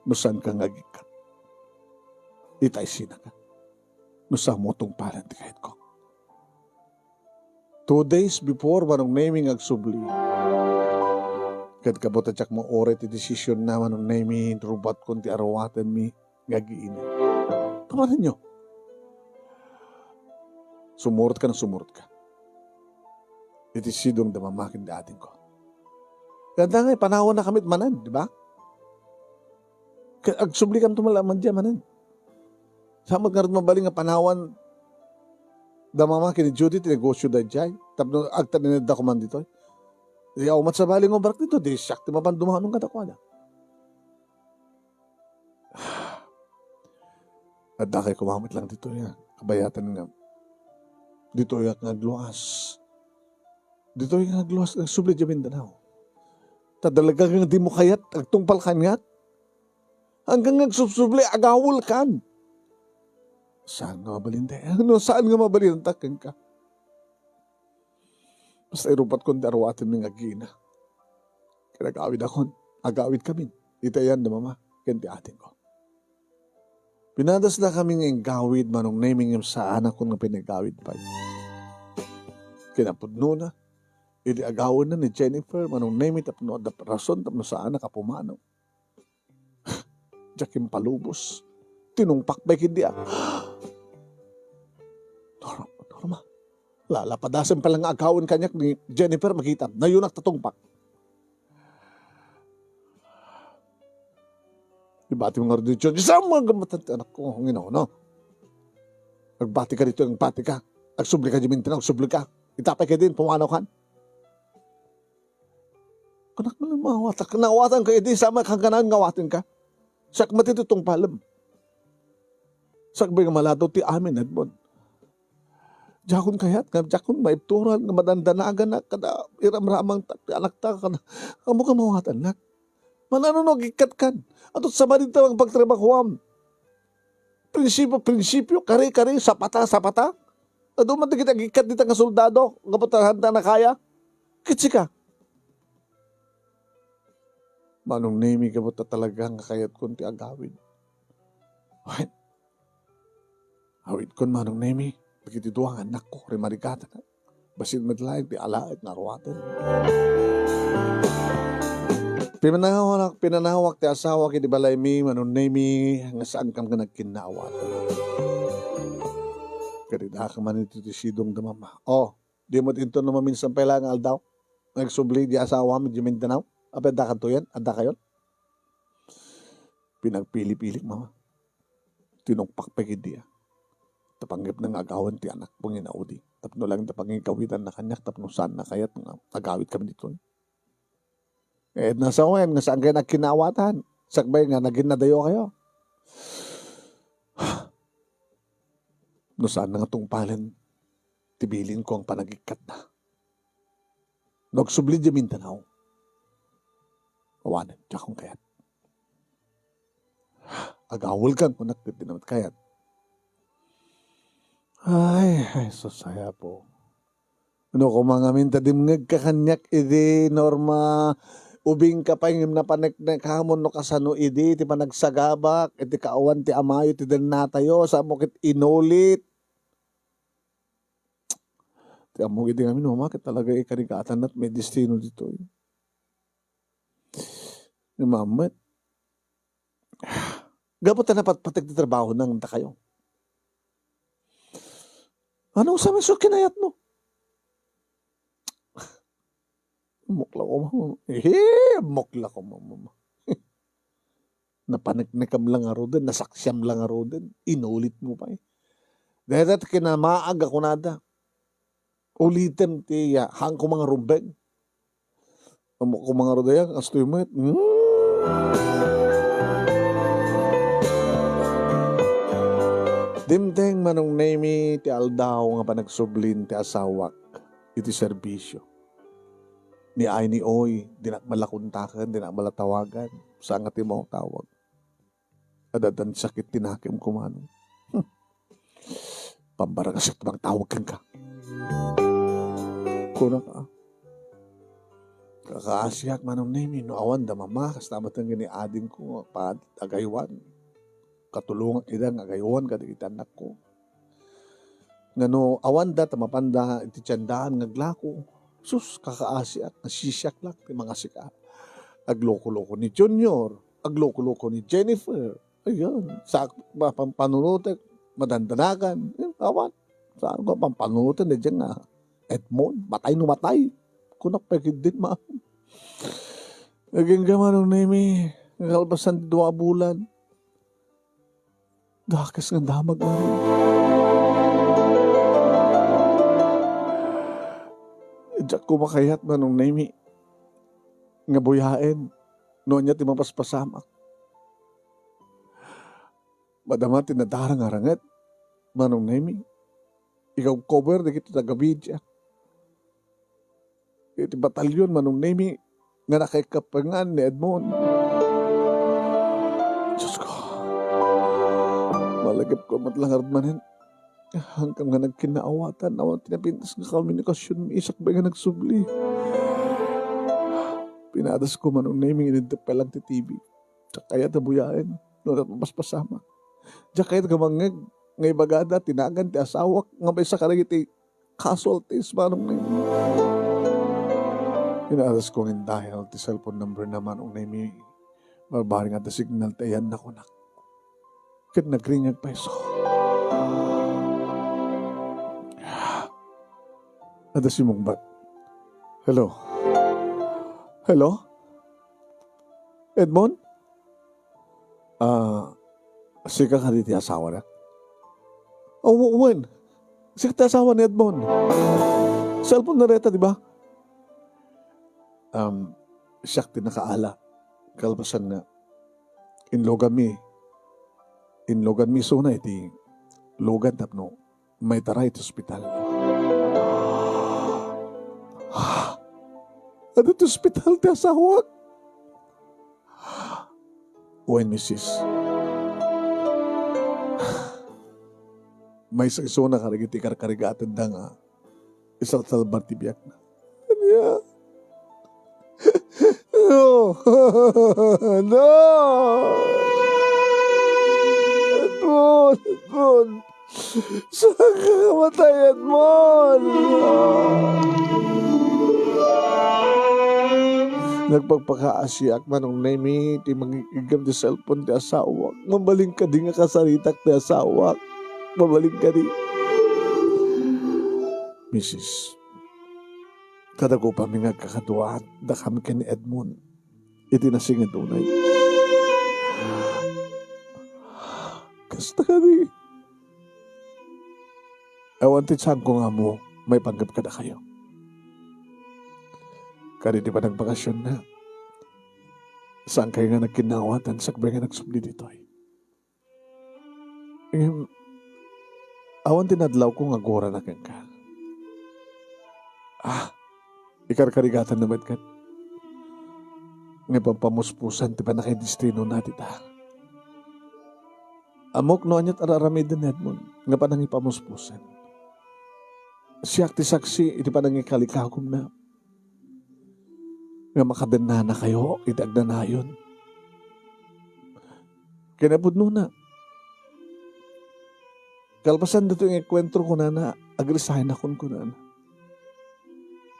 no saanka nga agikkat. Ita isinaka. No saanmo tungpalan ti kayatko. Two days before, Manong Nemi, nga agsubli. Ket kabut a diak mauray ti desisyon na, Manong Nemi, rubatkon ti aruatenmi nga agiina. Kabanenyo. Sumurotka no sumurotka. Iti sidong da Mama ken da Adingko. Kaya nga, panawanna kami manen, di ba? Ka-, agsublikanto man laeng diay manen. Saan met ngarud mabalin nga panawan da Mama ken ni Judy ti negosyo daydiay? Tapno agtalinaedda koma ditoy. Di, awan met sabali nga ubrak ditoy, di siak ti mapan dumanon kadakuada. Addakay koma met lang ditoy, ah. Kabayatan nga ditoy ak nga agluas. Ditoy nga agluas, agsubli idiay Mindanao. Ta talaga nga dimo kayat, agtungpal kaniak. Saankan nga agsubsubli, agawelkan. Saan nga mabalin, day? No saan nga mabalin ta kenka? Basta irubatkon ti aruatenmi nga agiina. Ket agawidakon, agawidkamin. Iti ayan da Mama ken ti Adingko. Pinadasdakami nga inggawid, Manong Nemi, ngem saanakon nga pinagawid pay. Kinapudnona, idi agawenna ni Jennifer, Manong Nemi, tapno adda rason, tapno saanak a pumanaw. Diak impalubos. Tinungpak pay ket diak. Norma, Norma. Lalapadasen pay lang nga agawen kaniak ni Jennifer, makitam. Nayunak ta tungpak. Ibati mo ngarud ni John. Saan mo nga gamatan ti anakko? Ang ino, no? Agbati ka ditoy, agbati ka. Agsubli ka diay Mindanao, agsubli ka. Ita pay ketdin, pumanaw kan. Kunak, maawatak. Naawatan ka, idi sama kang kanan, nga awaten ka. Siak met ti tungpalem. Sakbay nga maladaw ti amin, Edmond. Diakon kayat nga, diakon maibturan nga madandanaganak kada iramramang ta-, ti anakta, kada, ammo nga mawatannak. Manano no agikkat kan? Ato sabali ta ang pagtrabahoam. Prinsipyo, prinsipyo, kare, kare, sapata, sapata. Adu man dagiti agikkat dita nga soldado, nga patahan ta nakaya. Kitsika. Manong Nemi, gapu ta talaga nga kayatkon ti agawid. Wen, awidkon, Manong Nemi, dagiti dua nga annakko, rimarigatanak. Bassit met laeng ti alaek nga aruaten. Pinanawak, pinanawak ti asawak iti balaymi, Manong Nemi, nga saankam nga nagkinnaawatan. Karidaak man iti sidong da mama. Oh, di met inton no maminsan pay laeng nga aldaw. Nagsubli di asawam iti Mindanao. Apay, adda kanto yan? Adda kayon? Pinagpili-pilik, mama. Tinukpak pay ketdi, ah. Ta panggepna nga agawen ti anakko nga inaudi. Tapno laeng ta pangiggawidanna kaniak tapno saanna kayat nga agawid kami ditoy. Eh, nasawen nga saan kayo nagkinaawatan. Sakbay nga naging nadayo kayo. No saanna nga tungpalen ti bilinko nga panagikkat na. No agsubli di Mindanao. Awanen, diakon kayat. Agawelkan, kunak, ket di na met kayat. Ay, ay, sus, ay, Apo. No koma ngamin ta dimngegka kaniak idi, Norma, ubingka pay ngem napaneknekamon no kasano idi ti panagsagabak iti kaawan ti amayo ti dennatayo, sa mo ket inulit. Ti ammok idi ngamin, Mama, ket talaga ikarigatan met may destino ditoy. Ni Mama met, gapu ta napatpateg ti trabaho nang dakayo. Ano sa meso kinayat mo? Mukla ko, Mama. Ehe, mukla ko, Mama. Napaneknekam lang ngaruden, nasaksiam lang ngaruden, inulit mo pay. Dayta ti kinamaag a kunada. Ulitem ti, ah, haan ko mangarumbeng. Ammo ko mangarudayag, astoy met. Hmm. Dimteng, Manong Nemi, ti aldaw nga panagsublin ti asawak iti serbisio. Ni ay ni oy, dinak malakontaken, dinak malatawagan, saan nga ti mautawag. Adda ti sakit ti nakem kumano. Hmm. Pambaragasiak ti mangtawag kenka. Kunak, ah. Kakaasiak, Manong Nemi, no awan da mama, kasta met ken ni adingko, pa-, agaywan. Katulongak ida nga agaywan kadagiti annakko. Nga no awan da, ta mapan da iti tiendaan nga aglako. Sus, kakaasiak, nasisiak lang ti mangasika. Agloko-loko ni Junior, agloko-loko ni Jennifer. Ayan, sa, ma-, pampanunotek, madandanagan. Eh, awan. Saan ko pampanunoten, di dyan nga, Edmond, matay no matay. Kunak pay ketdin, ma. Agingga, Manong Nemi, nga kalpasan ti dua a bulan. Dakes nga damag, Manong. Diak koma kayat, Manong Nemi, nga buyaen no ania ti mapaspasamak. Madama ti nadarang a ranget, Manong Nemi. Ikaw cover dagiti taga-media. Iti batalyon, Manong Nemi, nga nakaikapengan ni Edmond. Diyos ko, malagipko met la ngarud manen. Haanka nga nagkinnaawatan, awan ti napintas nga komunikasion, sakbay nga nagsubli. Pinadas ko, Manong Nemi, inintep pay lang ti T V. Diak kayat a buyaen no napapaspasamak. Diak kayat nga mangngeg nga ibagada ti nagan ti asawak nga maysa kadagiti casualties, Manong Nemi. Pinadas ko nga in-dial ti cellphone number na, Manong Nemi. Barbareng adda signal ti ayanna, kunak. Ket nagring agpayso. Adda simmungbat. Hello? Hello? Edmond? Ah, sika kadi ti asawana? Oh, w-, wen. Sika ti asawa ni Edmond. Cellphone na reta, di ba? Um, siak ti nakaala. Kalpasan nga, inloganmi. Inloganmi isuna iti lugan tapno maitaray ti ospital. Adu ti ospital ti asawak. Wen, misis. Maysa isuna kadagiti karkarigatenda nga isalsalbar ti biagna. Ania? No! No! Edmond! Edmond! Saan ka kamatay, Edmond? Nagpakpakaasiak, Manong Nemi, ti mangig-igam ti cellphone ti asawak. Mabalin kadi nga kasaritak ti asawak? Mabalin kadi? Misis, kada gupami nga agkakaduaan, dakami ken ni Edmond iti nasinged unay. Kasta kadi. Awan ti saanko nga ammo maipanggep kadakayo. Kadi ti panagbakasionna, saankayo nga nagkinnawatan sakbay nga nagsubli ditoy. Ngem, awan ti nadlawko nga agurana kenka. Ah, ikarkarigatanna met ket nga pampamuspusan ti pannakaidestinona dita. Ammok no aniat ar-aramiden ni Edmond nga panangipamuspusan. Siak ti saksi iti panangikalikagumna nga makadennanakayo iti agnanayon. Kinapudnona, kalpasan datoy nga enkuentro, kunana, "Agresign akon," kunana.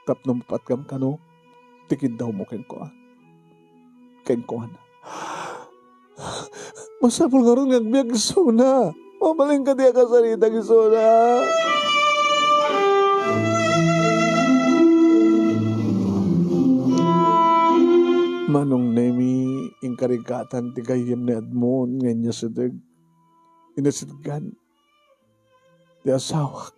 "Tapno mapatkam kano ti kiddawmo kenkuan-, kenkuana." Masapul ngarud nga agbiag isuna. Mabalin kadi a kasaritak isuna? Manong Nemi, inkarigatan ti gayyem ni Edmond nga inyasideg. Inasidgan ti asawak.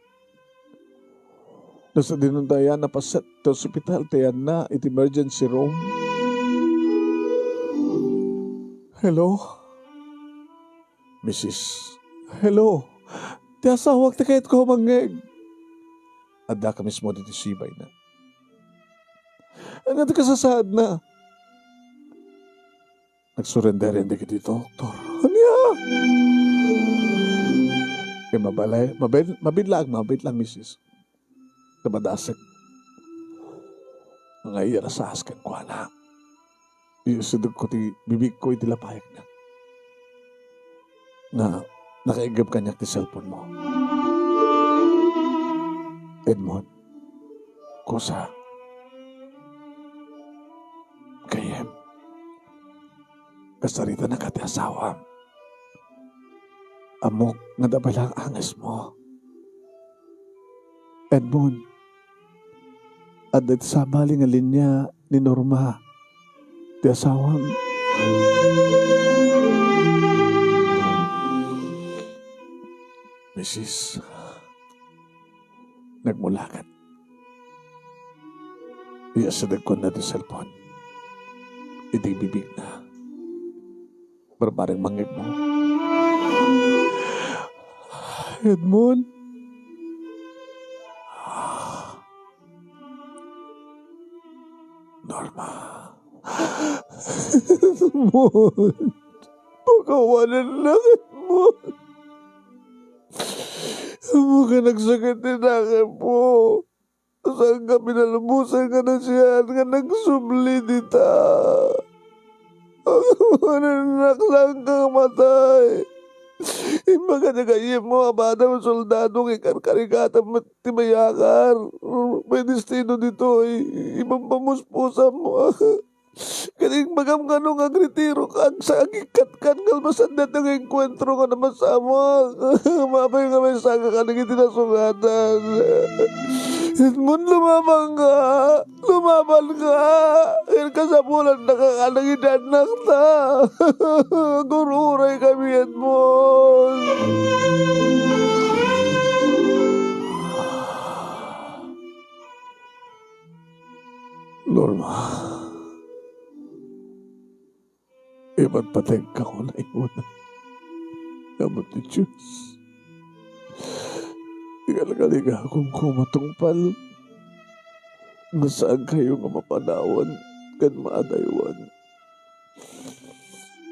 Nasa dinundayan, napaset ti ospital ti ayanna iti emergency room. Hello? Misis. Hello? Ti asawak ti kayatko a mangngeg. Addaka mismo ditoy sibayna. Ania ti kasasaadna? Nagsurrender yan dagiti doktor. Ania? Kay mabalay, mabil-, mabiit lang, mabiit lang, misis. Ta madasek nga iyarasaas kenkuana. Iyasidegko ti bibigko iti lapayagna. Nga, nakaiggep kaniak ti cellphone mo. Edmond, kusa, gayyem, kasaritanaka ti asawam. Ammok nga dabel ang angesmo. Edmond, adda ti sabali nga linia ni Norma, ti asawam. Misis, nagmulakat. Iyasidegkon na ti cellphone iti bibigna. Barbareng mangngegmo. Edmond? Norma. Edmond. Pakawanennak, Edmond. Ammok nga nagsakit ti nakemmo. Saanka pinalubos nga nasayaat nga nagsubli dita. Anak, saanka matay. Imbagada gayyemmo a badam a soldado nga ikarkarigatan met ti mayakar. May destino ditoy. Ipampamuspusammo. Ket imbagam kano nga agretirok, agsa-, agikkat kan kalpasan dayta nga enkuentro nga napasamak. Mapay nga maysaka kadagiti nasungatan. Edmond, lumabanka! Lumabanka! Ket kasapulannaka kadagiti annakta. Agur-uraykami, Edmond! Norma, ipatpategka unay, unay. Apo ti Dios, Igalgaligakom koma tungpal nga saankayo nga mapadawan ken maadaywan.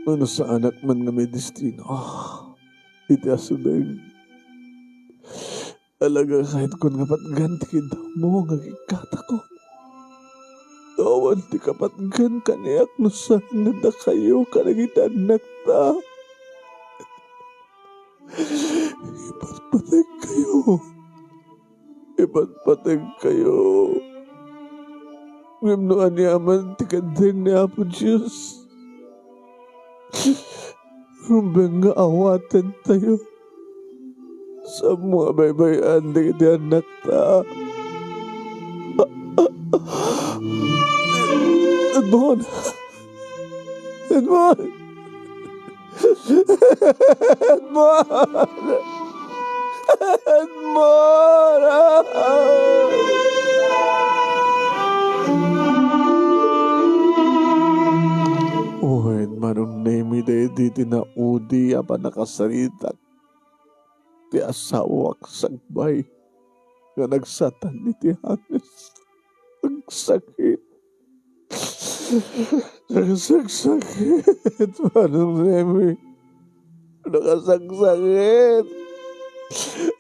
Wenno saanak man nga maidestino iti asideg. Alagakatkon nga patgan ti kidammo nga agikkatakon. Awan ti kapatgan kaniak no saan nga dakayo kadagiti annakta. Ipatpategkayo. Ipatpategkayo. Ngem no aniaman ti kaddeng ni Apo Dios, rumbeng nga awatentayo. Saanmo a baybay-an dagiti annakta. Edmond! Edmond! Edmond! Edmond! Wen, Manong Nemi, daydi ti naudi a pannakasaritak ti asawak sakbay nga nagsatan iti hangis. Agsakit. Nakasaksakit, Manong Nemi. Nakasaksakit.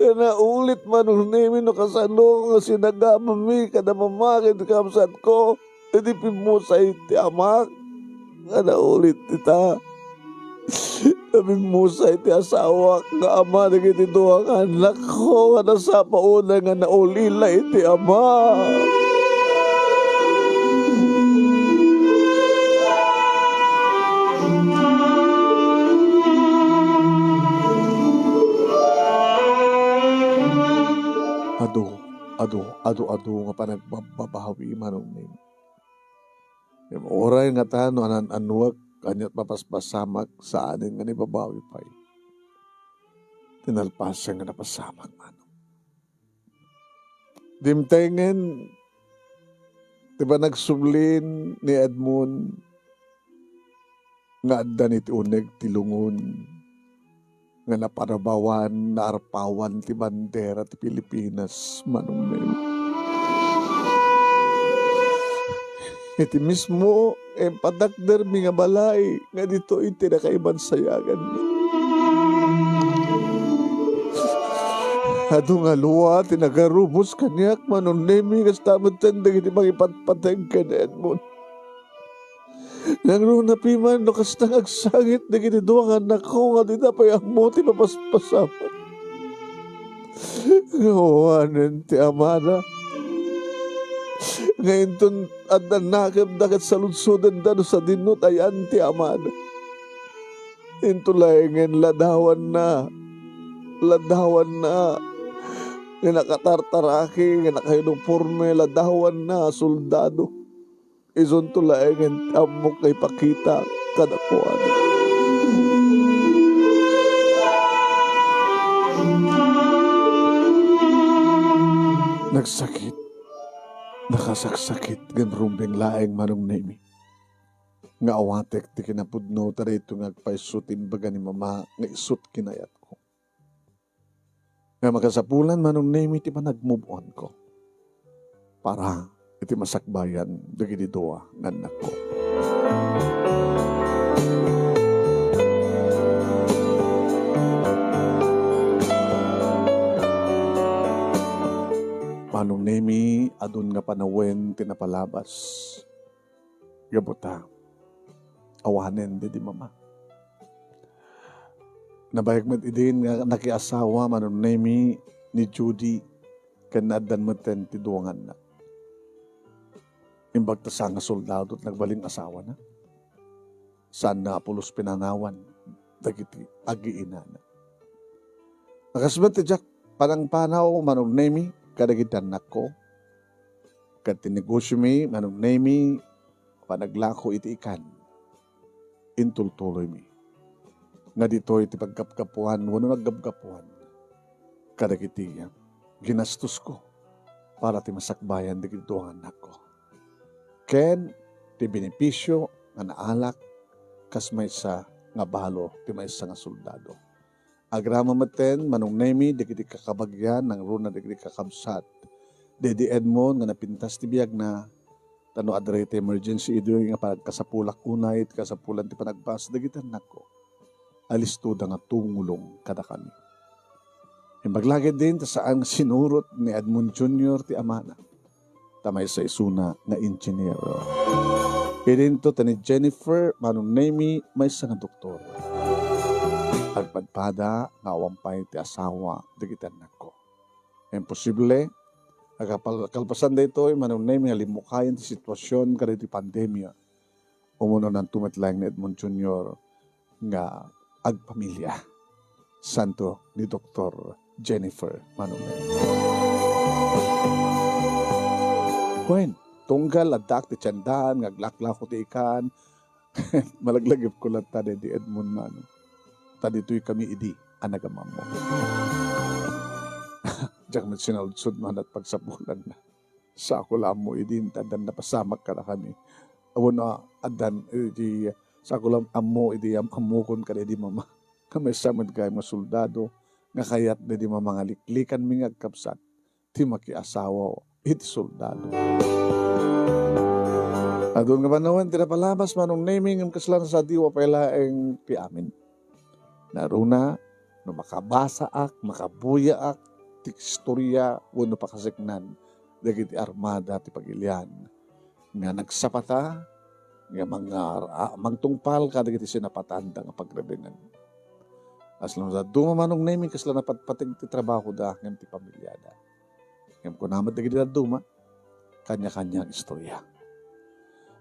Naulit, Manong Nemi, no kasano nga sinagamami kada mama ken kabsatko. Idi pimmusay ti amak, nga naulit ita. Napimmusay ti asawak nga ama dagiti dua nga annakko nga nasapa unay nga naulila iti ama. Adu, adu, adu, adu nga panagbababawi, Manong Nemi. Ngem uray ngata no anan-annuek, ania't mapaspasamak, saanen nga naibabawi pay ti nalpasen nga napasamak, Manong. Dimtengen ti panagsublin ni Edmond nga addan iti uneg ti lungon nga naparabawan, naarpawan ti bandera ti Pilipinas, Manong Nemi. Iti mismo nga impatakdermi nga balay nga ditoy ti nakaibansayaganmi. Adu nga lua ti nagarubos kaniak, Manong Nemi, kasta metten dagiti mangipatpateg ken Edmond. Nangruna piman no kasta nga agsangit dagiti dua nga annakko nga dida pay ammo ti mapaspasamak. Nga awanen ti amada. Nga inton adda nakemda ket saludsodenda no sadino ti ayan ti amada. Into laengen ladawanna. Ladawanna. Nga nakatartaraki, nga nakauniporme, ladawanna a soldado. Isunto laengen ti ammok nga ipakita kadakuada. Nagsakit, nakasaksakit, ngem rumbeng laeng, Manong Nemi, nga awatek ti kinapudno ta daytoy nga agpayso ti imbaga ni Mama nga isut kinayatko. Nga makasapulan, Manong Nemi, ti panagmove-onko para iti masakbayan dagiti dua nga annakko. Manong Nemi, adun nga panawen ti napalabas. Gapu ta awanen daydi Mama. Nabayag met idin nga nakiasawa, Manong Nemi, ni Judy, ken naaddan metten ti dua nga annak. Imbag ta sa nga soldado ti nagbalin nga asawana. Saanna a pulos pinanawan dagiti agiinana. Nakas met ti diak panangpanaw, Manong Nemi, kadagiti annakko. Ket ti negosiomi, Manong Nemi, panaglako iti ikan, intultuloymi. Nga ditoy ti paggapgapuan wenno naggapgapuan kadagiti ginastosko para ti masakbayan dagiti dua nga annakko. Ken ti benepisio nga naalak kas maysa nga balo ti maysa nga soldado. Agraman metten, Manong Nemy, dagiti kakabagian, nangruna dagiti kakabsat. Daddy Edmond nga napintas ti biagna, ta no adda dayta emergency idi nga panagkasapulak unay iti kasapulan ti panagbasa dagiti annakko. Alistoda nga tumulong kadakami. Imbag la ketdin ta saan nga sinurot ni Edmond Junior ti amana, ta maysa isuna nga engineer. Idinto ta ni Jennifer, Manong Nemy, maysa nga doktor. Agpadpada nga awan pay ti asawa dagiti annakko. Imposible. Agapal-, kalpasan daytoy, Manong Nemy, nga limmukayen ti situasion kadagiti pandemia. Umunonanto met laeng ni Edmond Junior nga agpamilia. Santo ni Doktor Jennifer Manong Nemy. Wen, tunggal addaak ti tiendaan nga aglaklako ti ikan, malaglagipko latta daydi Edmond Manong. Ta ditoy kami idi a nagamammo. Diak met sinaudsod manat pagsapulanna. Sako la ammo idi, ta addan napasamak kadakami. Awan a, addan, idi, sako la ammo idi am-, ammokon kadaydi mama. Nga maysa met gayam nga soldado, nga kayat daydi mama nga liklikanmi nga agkabsat ti makiasawa iti soldado. Adun nga bannoen ti napalabas, Manong Nemy, ngem kasla nasadiwa pay laeng ti amin. Naruna, no makabasaak, makabuyaak ti istoria wenno pakaseknan dagiti armada ti pagilian nga nagsapata, nga mangar-, a-, mangtungpal kadagiti sinapatanda nga pagrebengen. Kasla no dadduma, Manong Nemy, kasla napatpateg ti trabahoda ngem ti pamiliada. Ngem kuna met dagiti dadduma, kanya-kanya nga istoria.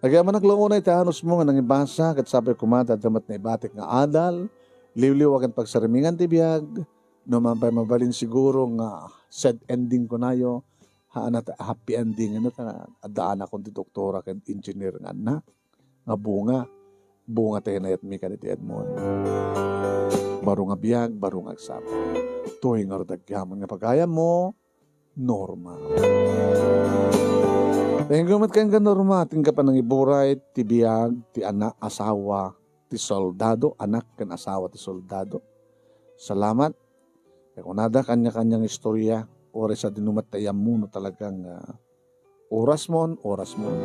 Agyamanak la unay ti anusmo nga nangibasa, ket sapay koma ta adda met naibatik nga adal, liwliwa ken pagsarmingan ti biag, no man pay mabalin siguro nga sad ending kunayo, ha, anat-, happy ending, ano ta, adda anakon ti doktora ken engineer nga annak, nga bunga, bunga ti kinayatmi kadagiti Edmond. Baro nga biag, baro nga agsapa. Toy ngarud agyamanak nga pagayammo, Norma. Thank you met kenka, Norma, ti inka panangiburay ti biag ti anak, asawa ti soldado, anak ken asawa ti soldado. Salamat. Kaya kunada, kanya-kanyang istorya, oras a dinumat tayo ammo no talagang, ah, oras mon, oras mon.